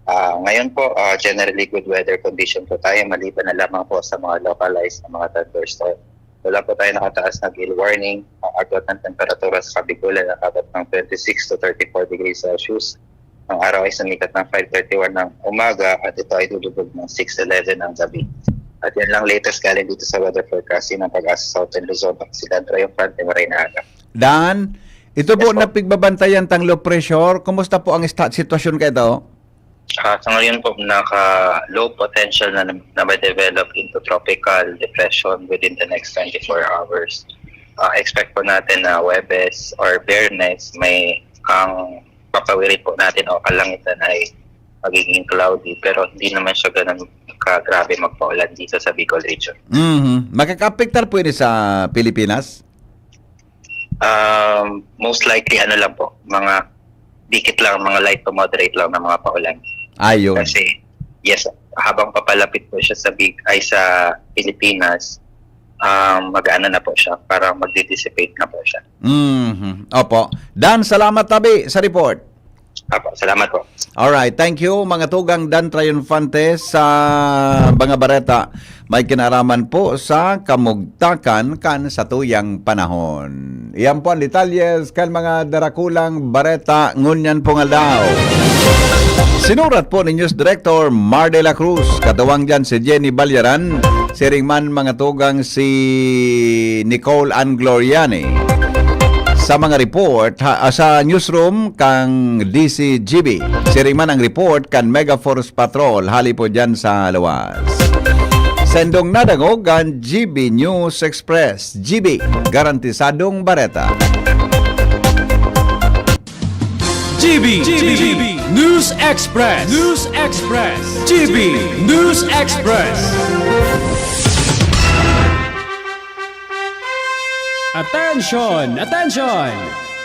Ah, ngayon po, ah, generally good weather condition po tayo maliban na lamang po sa mga localized na mga thunderstorm. Wala po tayo nakataas na gale warning. Ang agwat ng temperatura sa Kabigulan ay abot ng twenty-six to thirty-four degrees Celsius. Ang araw ay sumikat ng five thirty-one ng umaga at ito ay lulubog ng six eleven ng gabi. At yan lang latest galing dito sa weather forecasting ng Pag-asa Southern Luzon, Basilan, Triunfante, Maray na Aga. Dan, ito po Yes, po. na pigbabantayan tang low pressure. Kumusta po ang sta- sitwasyon kayo? Ah, sa ngayon po, naka-low potential na na develop into tropical depression within the next twenty-four hours. Ah, expect po natin na Webes or Biyernes, may ang papawirin po natin o kalangitan ay magiging cloudy, pero hindi naman siya ganun kagrabe magpaulan dito sa Bicol region. Mhm. Makakaapektar po ini sa Pilipinas? Um, most likely, ano lang po, mga dikit lang, mga light to moderate lang na mga paulan. Ayun. Kasi, yes, habang papalapit po siya sa big ay sa Pilipinas, um, mag-ano na po siya, parang magdi-dissipate na po siya. Mhm. Opo. Dan, salamat tabi sa report. Apo, salamat po. Alright, thank you mga tugang Dan Triunfante sa mga bareta may kinaraman po sa kamugtakan kan satuyang panahon. Iyan po ang detalles kan mga darakulang bareta ngunyan pong aldaw. Sinurat po ni News Director Mar de la Cruz, katuwang dyan si Jenny Balyaran, siring man mga tugang si Nicole Angloriani. Sa mga report ha, ah, sa newsroom kang D C G B. Siring man ang report kan Mega Force Patrol hali po dyan sa luwas. Sendong nadangog ang G B News Express. G B, garantisadong bareta. G B, G B, News Express, News Express, G B News Express. Attention! Attention!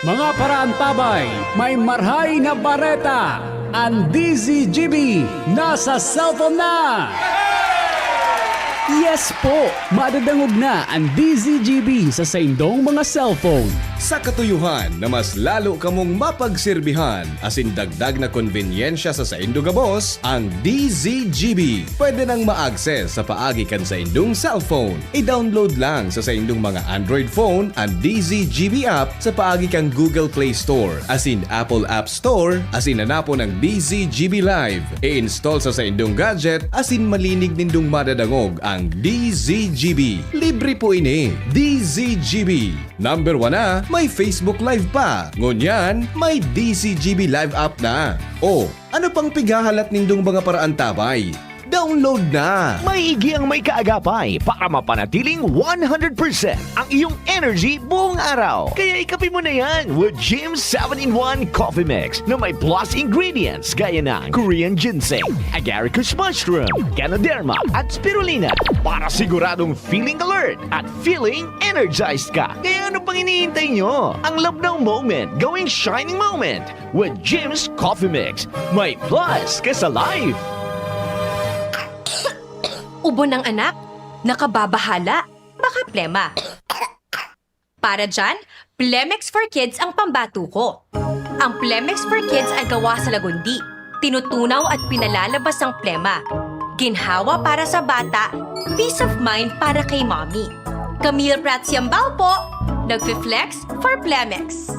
Mga paraantabay, may marhay na bareta! Ang D Z G B nasa cellphone na! Yes po! Madadangog na ang D Z G B sa saindong mga cellphone. Sa katuyuhan na mas lalo kamong mapagsirbihan asin dagdag na konbenyensya sa saindo gabos, ang D Z G B pwede nang ma-access sa paagi kan saindong cellphone. I-download lang sa saindong mga Android phone an D Z G B app sa paagi kan Google Play Store asin Apple App Store asin hanapon ang D Z G B Live. I-install sa saindong gadget asin malinig nindong madadangog ang D Z G B. Libre po ini. D Z G B. Number one na, may Facebook Live pa. Ngunyan, may D Z G B Live app na. O, ano pang pighahalat nindong mga paraantabay? Download na! Maigi ang may kaagapay para mapanatiling one hundred percent ang iyong energy buong araw. Kaya ikape mo na yan with Jim's seven-in-one Coffee Mix na may plus ingredients gaya ng Korean ginseng, agaricus mushroom, ganoderma, at spirulina para siguradong feeling alert at feeling energized ka. Kaya ano pang hinihintay nyo? Ang labnaw moment, gawing shining moment with Jim's Coffee Mix. May plus ka sa life! Ubo ng anak? Nakababahala? Baka plema. Para dyan, Plemex for Kids ang pambato ko. Ang Plemex for Kids ay gawa sa lagundi, tinutunaw at pinalalabas ang plema. Ginhawa para sa bata, peace of mind para kay mommy. Camille Prats Yambao po, nagfi-flex for Plemex.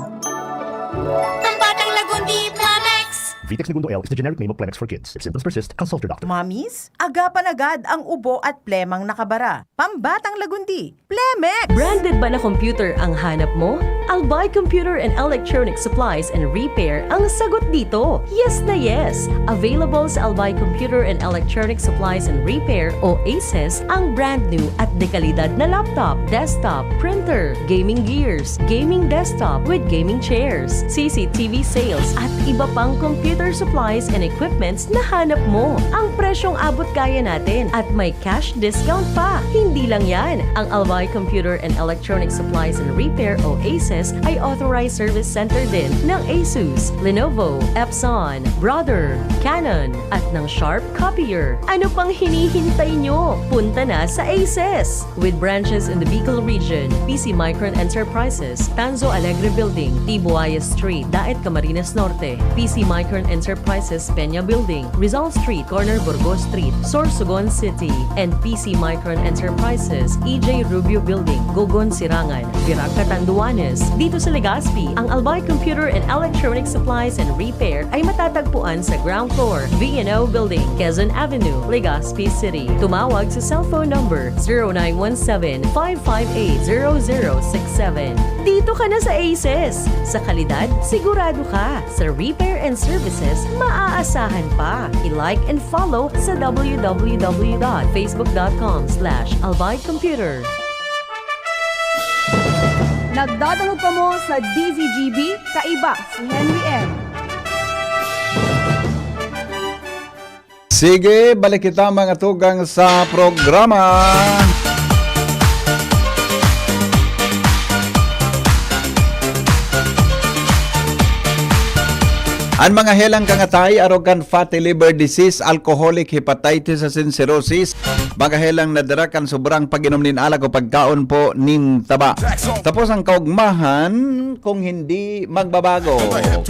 Ang batang lagundi, Plemex! Vitex Negundo L is the generic name of Plemex for Kids. If symptoms persist, consult your doctor. Mommies, agapan agad ang ubo at plemang nakabara. Pambatang lagundi, Plemex! Branded ba na computer ang hanap mo? Albay Computer and Electronic Supplies and Repair ang sagot dito. Yes na yes! Available sa Albay Computer and Electronic Supplies and Repair o ACES ang brand new at dekalidad na laptop, desktop, printer, gaming gears, gaming desktop with gaming chairs, C C T V sales at iba pang computer supplies and equipments na hanap mo. Ang presyong abot kaya natin at may cash discount pa. Hindi lang yan, ang Albay Computer and Electronic Supplies and Repair o ACES ay authorized service center din ng Asus, Lenovo, Epson, Brother, Canon, at ng Sharp Copier. Ano pang hinihintay nyo? Punta na sa ACES! With branches in the Bicol region, P C Micron Enterprises, Tanzo Alegre Building, T Buaya Street, Daet, Camarines Norte, P C Micron Enterprises Peña Building, Rizal Street, corner Burgos Street, Sorsogon City, and P C Micron Enterprises, E J Rubio Building, Gogon, Sirangan, Virac, Catanduanes. Dito sa Legazpi, ang Albay Computer and Electronic Supplies and Repair ay matatagpuan sa ground floor, V and O Building, Quezon Avenue, Legazpi City. Tumawag sa cellphone number zero nine one seven, five five eight, zero zero six seven. Dito ka na sa Aces. Sa kalidad, sigurado ka. Sa repair and services, maaasahan pa. I-like and follow sa w w w dot facebook dot com slash albay computer. Nagdadangog kamo sa D Z G B, kaiba si Henry M. Sige, balik kita, mga tugang, sa programa. An mga helang kan atay, arog kan fatty liver disease, alcoholic hepatitis asin cirrhosis, mga helang na dara kan sobrang pag-inom nin alak o pagkaon po nin taba. Tapos ang kaugmahan, kung hindi magbabago,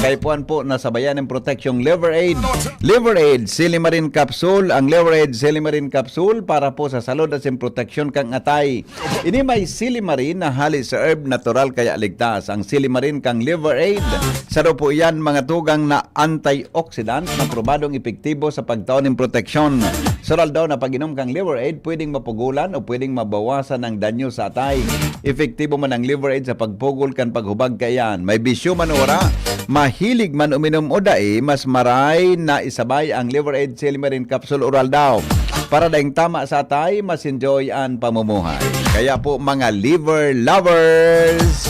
kaipuhan po na sabayan ng proteksyong Liver Aid. Liver Aid, Silimarin Capsule. Ang Liver Aid, Silimarin Capsule para po sa salud asin proteksyon kan atay. Ini may silimarin na hali sa herb, natural kaya ligtas. Ang silimarin kan Liver Aid, saro po iyan, mga tugang, na antioxidant na probadong epektibo sa pagtao nin proteksyon. Sa oral daw na pag-inom kan Liver Aid, pwedeng mapugulan o pwedeng mabawasan ang danyo sa atay. Epektibo man ang Liver Aid sa pagpugol kan paghubag kaiyan. May bisyo man o wara, mahilig man uminom o dai, mas maray na isabay ang Liver Aid Silimarin Capsule Oral daw. Para daing tama sa atay, mas enjoy an pamumuhay. Kaya po, mga liver lovers,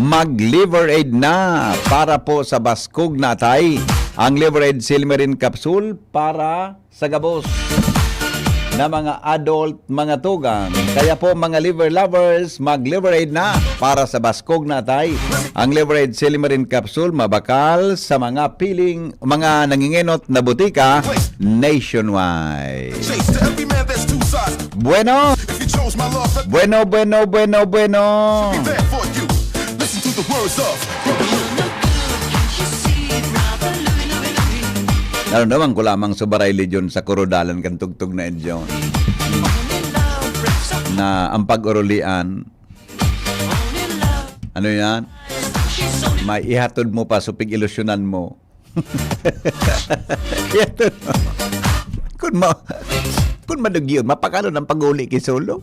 mag-Liver Aid na para po sa baskog na atay. Ang Liver Aid Silimarin Capsule para sa gabos na mga adult, mga tugang. Kaya po, mga liver lovers, mag-Liver Aid na para sa baskog na atay. Ang Liver Aid Silimarin Capsule, mabakal sa mga piling, mga nangingenot na botika nationwide. Chase to every man, there's two sides. Bueno. If you chose my love, let Bueno, bueno, bueno, bueno. Be there for you. Listen to the words of Naramdaman ko lamang sa Baray Legion sa Kurodalan kan tugtog na edyon na ang pag-urulian, ano yan? May ihatod mo pa, supig ilusyonan mo. Kaya to, kun ma-, kun madugyon, mapakalo ng pag-uli ki Solo.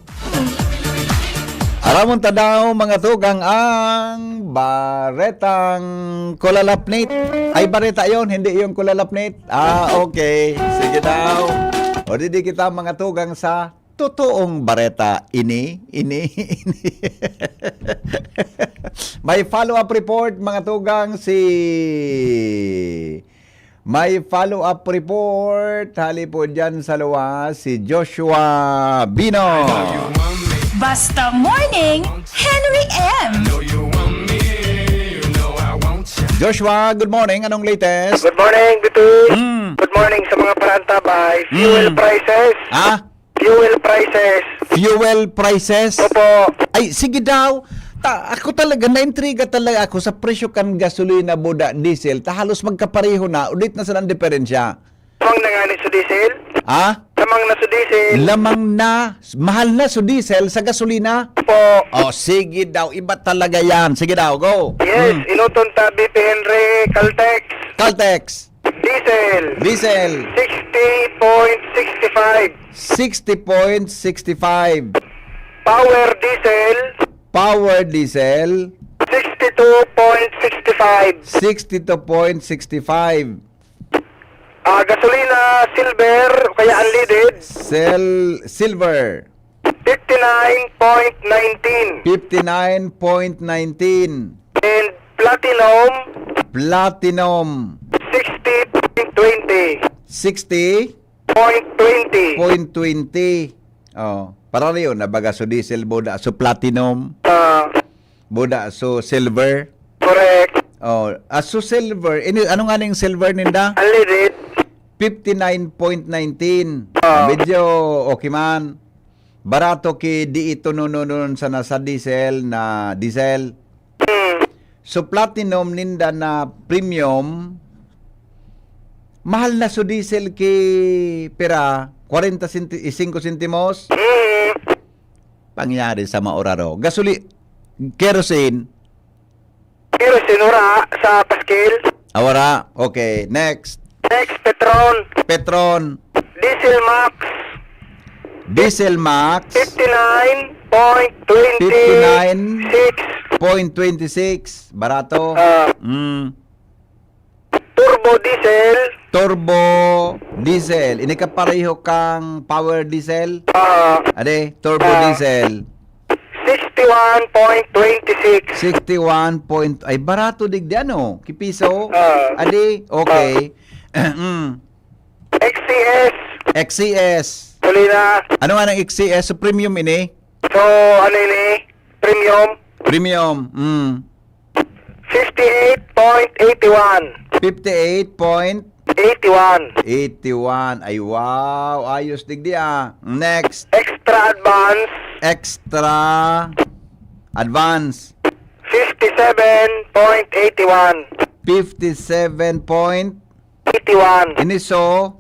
Aramon ta daw, mga tugang, ang baretang kulalapnit. Ay, bareta yon, hindi yung kulalapnit. Ah, okay. Sige daw. O, di, di kita, mga tugang, sa totoong bareta ini, ini, ini. May follow-up report, mga tugang, si, may follow-up report, hali po dyan sa luwas, si Joshua Bino. Basta Morning, Henry M. Joshua, good morning. Anong latest? Good morning, Bitin. Mm. Good morning sa mga parantabay. Fuel Mm. prices. Ah? Fuel prices. Fuel prices? Opo. Ay, sige daw. Ta-, ako talaga, naintriga talaga ako sa presyo kan gasolina, buda, diesel. Ta halos magkapareho na, ulit na sa ang diferensya. Lamang na nga ni sa diesel? Ha? Lamang na sa diesel. Lamang na, mahal na sa diesel sa gasolina? Opo. Oh, sige daw, iba talaga yan. Sige daw, go. Yes, Hmm. Inuton ta, B P Henry, Caltex. Caltex. Diesel. Diesel. Sixty point sixty five. Sixty point sixty five. Power diesel. Power diesel. Sixty two point sixty five. Sixty two point sixty five. Ah, gasolina, silver, kaya unleaded. Sel-, silver. Fifty nine point nineteen. Fifty nine point nineteen. And platinum. Platinum. Sixty point twenty. Sixty? Point twenty. Point twenty. Oh, parariyo na baga so diesel, buda, so platinum. Ah. Buda, so silver. Correct. Oh, ah, so silver. Ini, ano nga ning silver ninda? Unleaded. Fifty nine point nineteen. Ah. Medyo okay man. Barato ki di ito nununon sa nasa diesel na diesel. Hmm. So, platinum ninda na premium, Mahal na so diesel ki pira, kwarenta senti-, singko sentimos. Mm. Pangyari sa maoraro. Gasoli-, kerosene. Kerosene, wala sa paskil. Ah, wala. Okay, next. Next, Petron. Petron. Diesel Max. Diesel Max. Fifty-nine point twenty-six. Fifty-nine point twenty-six. Barato. Ah. Mm. Turbo diesel. Turbo diesel. Ini kapareho kang power diesel? Ah. Ade, turbo Ah. diesel. Sixty-one point twenty-six. Sixty-one point, ay, barato digdi, ano? Kipiso? Ah. Ade, okay. Ah. Mm. X C S. X C S. Huli na. Ano nga ng X C S? So, premium ini? So, ano ini? Premium? Premium, mm. Fifty-eight point eighty-one. Fifty-eight point eighty-one. Eighty-one. Ay, wow. Ayos, digdi, ah. Next. Extra advance. Extra advance. Fifty-seven point eighty-one. Fifty-seven point eighty-one. Ini so,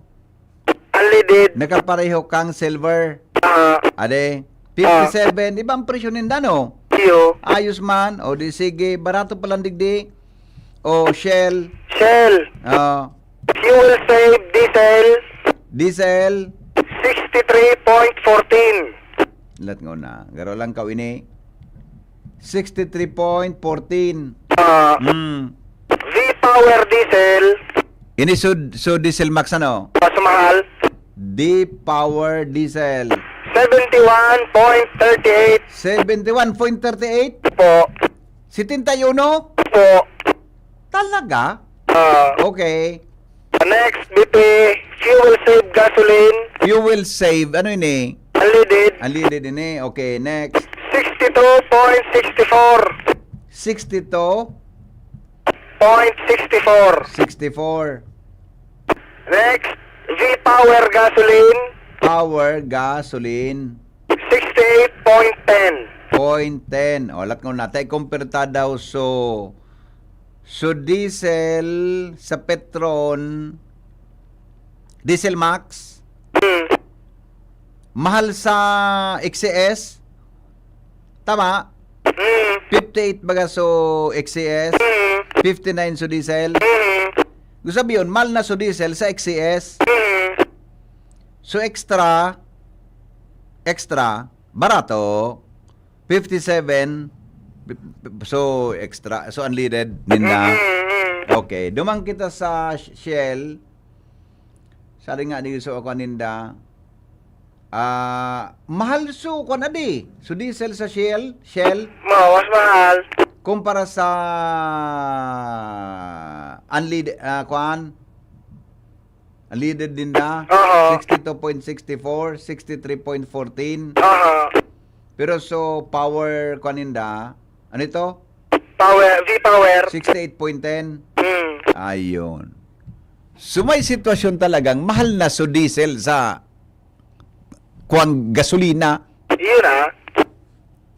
Unleaded. Nakapareho kang silver. Ah. Ade, Ah. fifty-seven. Ibang presyo ninda, no? Iyo. Ayos man. O di sige, barato pa lang digdi. O Shell. Shell. Ah. Fuel save diesel. Diesel. Sixty-three point fourteen. Lat nga na. Garo lang kaw ini. Sixty-three point fourteen. Ah. Mm. V-Power diesel. Ini so, so diesel max, ano? Mas mahal. V-Power diesel. Seventy-one point thirty-eight. Seventy-one point thirty-eight? Po. Setenta y uno? Po. Talaga? Ah. Okay. Next, B P, fuel save gasoline. Fuel save. Ano ini? Unleaded. Unleaded ini. Okay, next. Sixty-two point sixty-four. Sixty-two? Point sixty-four. Sixty-four. Next, V-Power gasoline. Power gasoline. Sixty-eight point ten. Point ten. O, lat nga na. Tay compare ta daw, so, so diesel sa Petron, Diesel Max, Hmm. mahal sa X C S. Tama? Hmm. Fifty-eight baga so X C S. Hmm. Fifty-nine so diesel. Hmm. Gusto sabihin, mahal na so diesel sa X C S. Hmm. So extra, extra, barato. Fifty-seven, so extra, so unleaded ninda. Mm, mm, mm. Okay, duman kita sa Sh-, Shell. Sari nga, di so ako ninda. Ah, mahal so, kwan, adi. So diesel sa Shell, Shell. Ma-, mas mahal. Kumpara sa unleaded, ah, kwan? Unleaded ninda, Oho. sixty-two point sixty-four, sixty-three point fourteen. Oho. Pero so, power, kwan ninda, ano ito? Power, V-Power. Sixty-eight point ten. Hmm. Ayun. So, may sitwasyon talagang mahal na so diesel sa, kwan, gasolina. Yun, ah.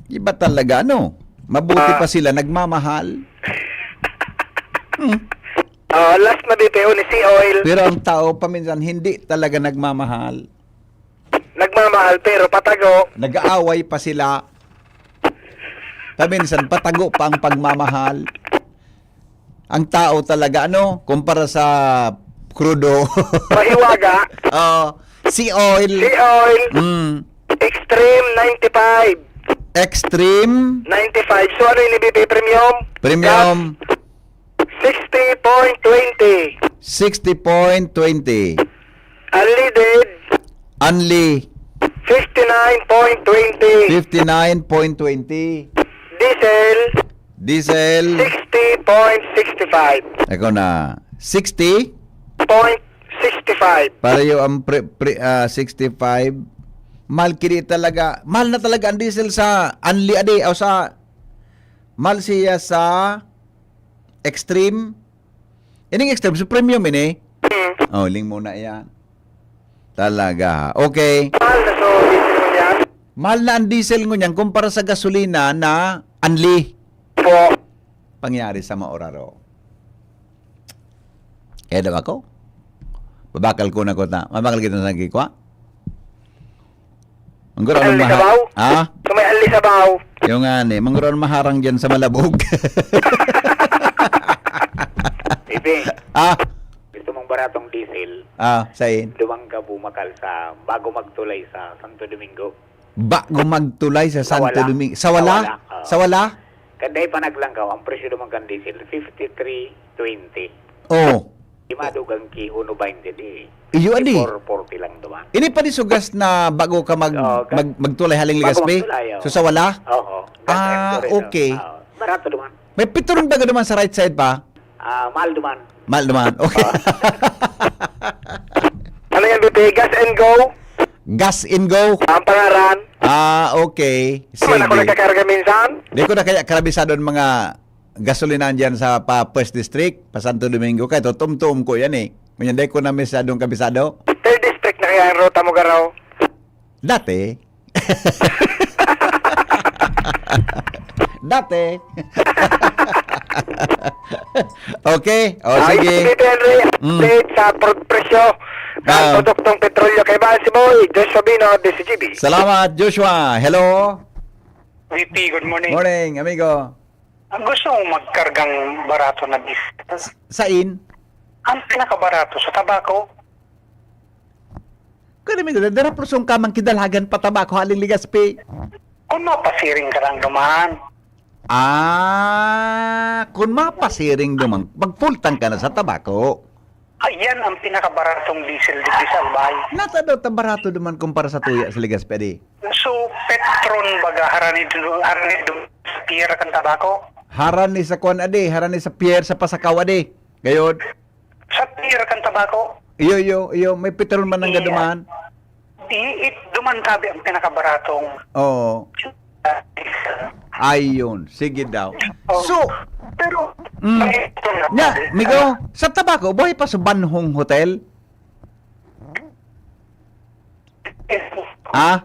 Iba talaga, ano? Mabuti Ah. pa sila, nagmamahal. Hmm. Ah, last na B P O ni Sea Oil. Pero ang tao, paminsan, hindi talaga nagmamahal. Nagmamahal, pero patago. Nag-aaway pa sila. Paminsan, patago pa ang pagmamahal. Ang tao talaga, ano, kumpara sa krudo. Mahiwaga. Oh, Sea Oil. Sea Oil. Mm. Extreme ninety-five. Extreme. Ninety-five. So, ano yung ibibigay? Premium? Premium. Gas. Sixty point twenty. Sixty point twenty. Unleaded. Unli. Fifty-nine point twenty. Fifty-nine point twenty. Diesel. Diesel. Sixty point sixty-five. Ako na. Sixty? Point sixty-five. Pareho ang pre-, pre-, ah, sixty-five. Mahal kini talaga. Mahal na talaga ang diesel sa unli adi o sa, mahal siya sa extreme. Ining extreme, so premium ini. Mm. Oh, ling muna yan. Talaga. Okay. Mahal na so diesel ngunyan? Mahal na ang diesel ngunyan kumpara sa gasolina na unli. Po. Pangyari sa maoraro. Kaya daw ako? Babakal ko na ko ta. Mabakal kita sa gikwa. Ang guro Ang maha- Lisabaw? Ha? Sa may Alisabaw. Yung nga ni, manguro ang maharang dyan sa Malabog. Ibi, Ah, gusto mong baratong diesel? Ah, sain? Dumang ka bumakal sa bago magtulay sa Santo Domingo. Bago magtulay sa Sa Santo wala. Domingo. Sa wala? Sa wala, oo. Sa wala? Kanday pa naglangkaw, ang presyo naman kan diesel, fifty-three twenty. Oh. Di madugang ki uno baynte di. Iyo, adi. Four forty lang duman. Ini pa di sugas na bago ka mag-, Oo, ga-, mag-, magtulay haling bago Legazpi? Magtulay, oo. So, sa wala? Oo. Ah, okay. Oo. Barato duman. May Petron ba duman sa right side pa? Ah, mahal duman. Mahal duman. Okay. Ah. Ano yan, B P? Gas and Go? Gas and Go? Ang pangaran? Ah, okay. Sige. Naman ako nagkakarga minsan? Di ko na kaya karabisado ang mga gasolinahan dyan sa pa First District, pa Santo Domingo, kaya tutumtum ko yan eh. Ngunyan, di ko na masyadong kabisado. Third District na kaya ang ruta mo, Garaw? Dati. Dati. Okay. O, ah, sige. Tito Henry, mm, update sa pro-, presyo ng, ah, produktong petrolyo. Kaibahan si Boy Joshua Bino, D C G B. Salamat, Joshua. Hello. V P, good morning. Morning, amigo. Ang gusto mong magkargang barato na business? Sain? Ang pinakabarato sa tabako. Kaya may dara, dara, pero sungka man kidalagan pa tabako, haling Legazpi. Kung mapasiring ka lang duman. Ah, kung mapasiring duman, mag-full tank ka na sa tabako. Ayan ang pinakabaratong diesel digdi sa Albay. Nata daw ta barato duman kumpara sa tuya sa Legazpi, di? So, Petron baga, harani dun, harani dun sa pier kan tabako? Harani sa kwan, adi, harani sa pier sa Pasakaw, adi. Gayod? Sa pier kan tabako? Iyo, iyo, iyo. May Petron man ang, iya, gaduman. Di, it, duman tabi ang pinakabaratong. Oo. Ayun, sige daw. Oh. So, pero, mm, may ito na nya, pwede. Migo, sa tabako, buhay pa sa Banhong Hotel? Ha?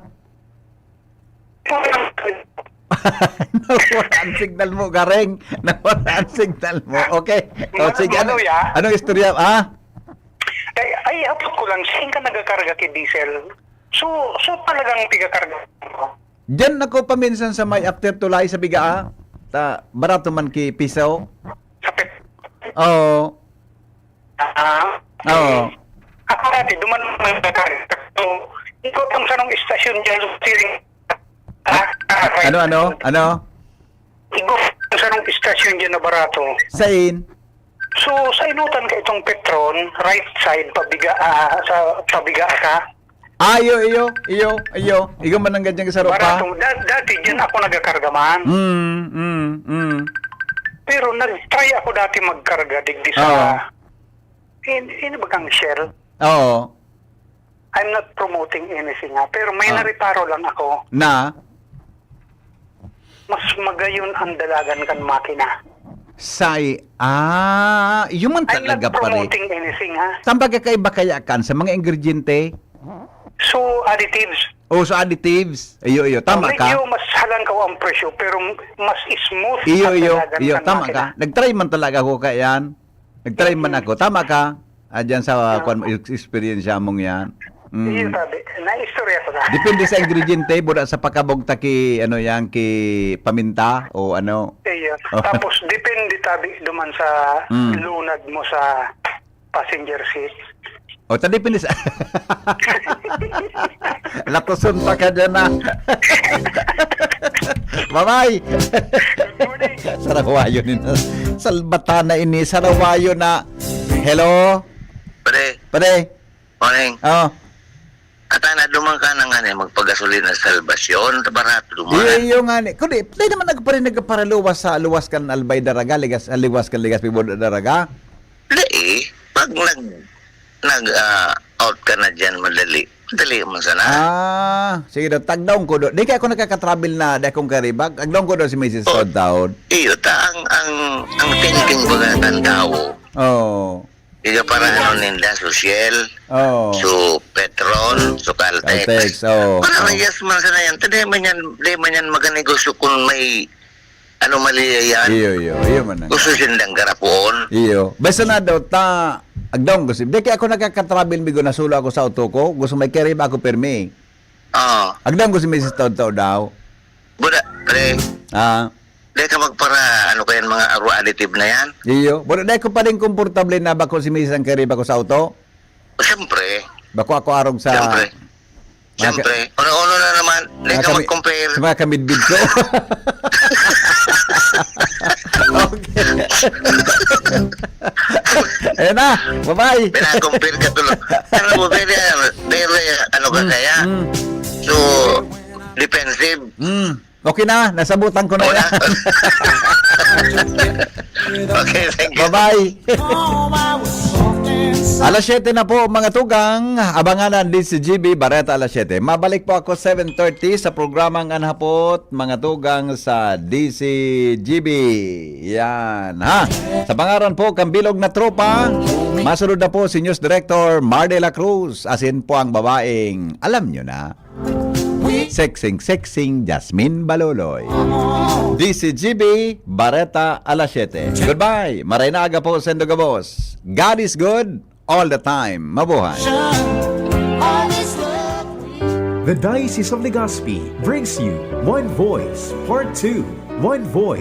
Nawala ang signal mo, Gareng. Nawala ang signal mo. Okay. Oh, ano, sige, ano, ano, ya? Anong istorya? Ha? Ay, ay, hapot ko lang, saan ka nagakarga ki diesel? So, so talagang pigakarga mo? Diyan ako paminsan sa may after tulay sa Bigaa. Ta, barato man ki piso. Sa pet-, oo. Ah, oo. Ako dati, duman man nagakarga. So, ikaw ang sanong istasyon dyan, so, siring. Ah, ah, ano, ano? Ano? Ikaw ang sanong istasyon dyan na barato. Sain? So, sa inutan ka itong Petron, right side, pabiga, ah, sa pabiga ka. Ah, iyo, iyo, iyo, iyo. Igo man ang gadyang isaro pa. Barato. Da-, dati dyan ako nagakarga man. Mm, mm, mm. Pero nag-try ako dati magkarga digdi sa, oo, in-, in bagang Shell. Oo. I'm not promoting anything, ha, pero may, ah, nareparo lang ako. Na? Mas magayon ang dalagan kan makina. Say, ah, iyo man talaga, pare. I'm not promoting anything, ha? Saan ba kakaiba kaya kan sa mga ingrediente? So, additives. Oh, so additives. Iyo, iyo. Tama ka. Medyo mas halangkaw ang presyo, pero mas smooth ang dalagan kan makina. Iyo, iyo, iyo. Tama ka. Nag-try man talaga ako kaya yan. Nag-try man ako. Tama ka. Ah, dyan sa, ah, kwan mo, ex-, experience mong yan. Mm. Iyo, sabi. Naistorya ko na. Depende sa ingrediente, buda sa pakabog ta ki, ano yan, ki paminta o ano. Iyo. Oh. Tapos, depende tabi duman sa, mm, lunad mo sa passenger seat. O, ta depende sa latoson pa ka dyan, ah. Bye-bye. Good morning. Sarawayo ni na. Salbatana ini, sarawayo na. Hello? Pre. Pre. Morning. Oh. Ata na duman ka na nga ni magpagasolina sa Salvacion, barato duman. Iyo, iyo nga ni. Kundi, di naman nagpare-, nagparaluwas sa luwas kan Albay Daraga, ligas, liwas kan Legazpi Board Daraga? Dai, pag nag-, nag, ah, out ka na diyan, madali. Madali man sana. Ah, sige daw, tagdaon ko do. Di kaya ako nakaka-travel na, di akong karibag. Tagdaon ko do si Misis Oh. Taon-taon. Iyo, ta ang, ang, ang thinking baga ng tao. Oo. Di ka para ano ninda, so Shell, Oo. so Petron, so Caltex. Caltex, oo. Para Oo. layas man sana yan. Ta di man yan, di man yan maganegosyo kung may ano mali yan. Iyo, iyo. Iyo man ang Gusto sindang garapoon. Iyo. Basta na daw, ta, Agdaon ko si, di kaya ako nakaka-travel, bigo, nasolo ako sa auto ko. Gusto may carry ba ako permi? Oo. Agdaon ko si misis taod-taod daw. Buda, pre, Ah, di ka magpara, ano kaya mga aro additive na yan? Iyo. Pero dahil ko pa rin komportable na bako si misis ang carry bako sa auto. Siyempre. Bako ako arog sa... Siyempre. Mga Siyempre. Ano-ano na naman. Di mga ka kami- mag-compare. Sa mga kamidbid ko. Okay. Ayan na. Bye-bye. Pinakompare ka tuloy. Ano mo, pwede, ano, pwede, ano ka kaya? Mm. So, defensive. Mm. Okay na. Nasabutan ko na Wala. yan. Okay, thank you. Bye-bye. Alas siyete na po, mga tugang. Abangan ang D C G B Bareta alas siyete. Mabalik po ako seven thirty sa programang Anhapot, mga tugang, sa D C G B. Yan, ha? Sa pangaran po kan bilog na tropa, masunod na po si News Director Mar de la Cruz, asin po ang babaeng, alam nyo na, sexing, sexing Jasmine Baloloy. D C G B Bareta alas siyete. Goodbye. Maray na aga po, Sendo Gabos. God is good all the time. Mabuhay. The Diocese of Legazpi brings you One Voice, Part two. One Voice.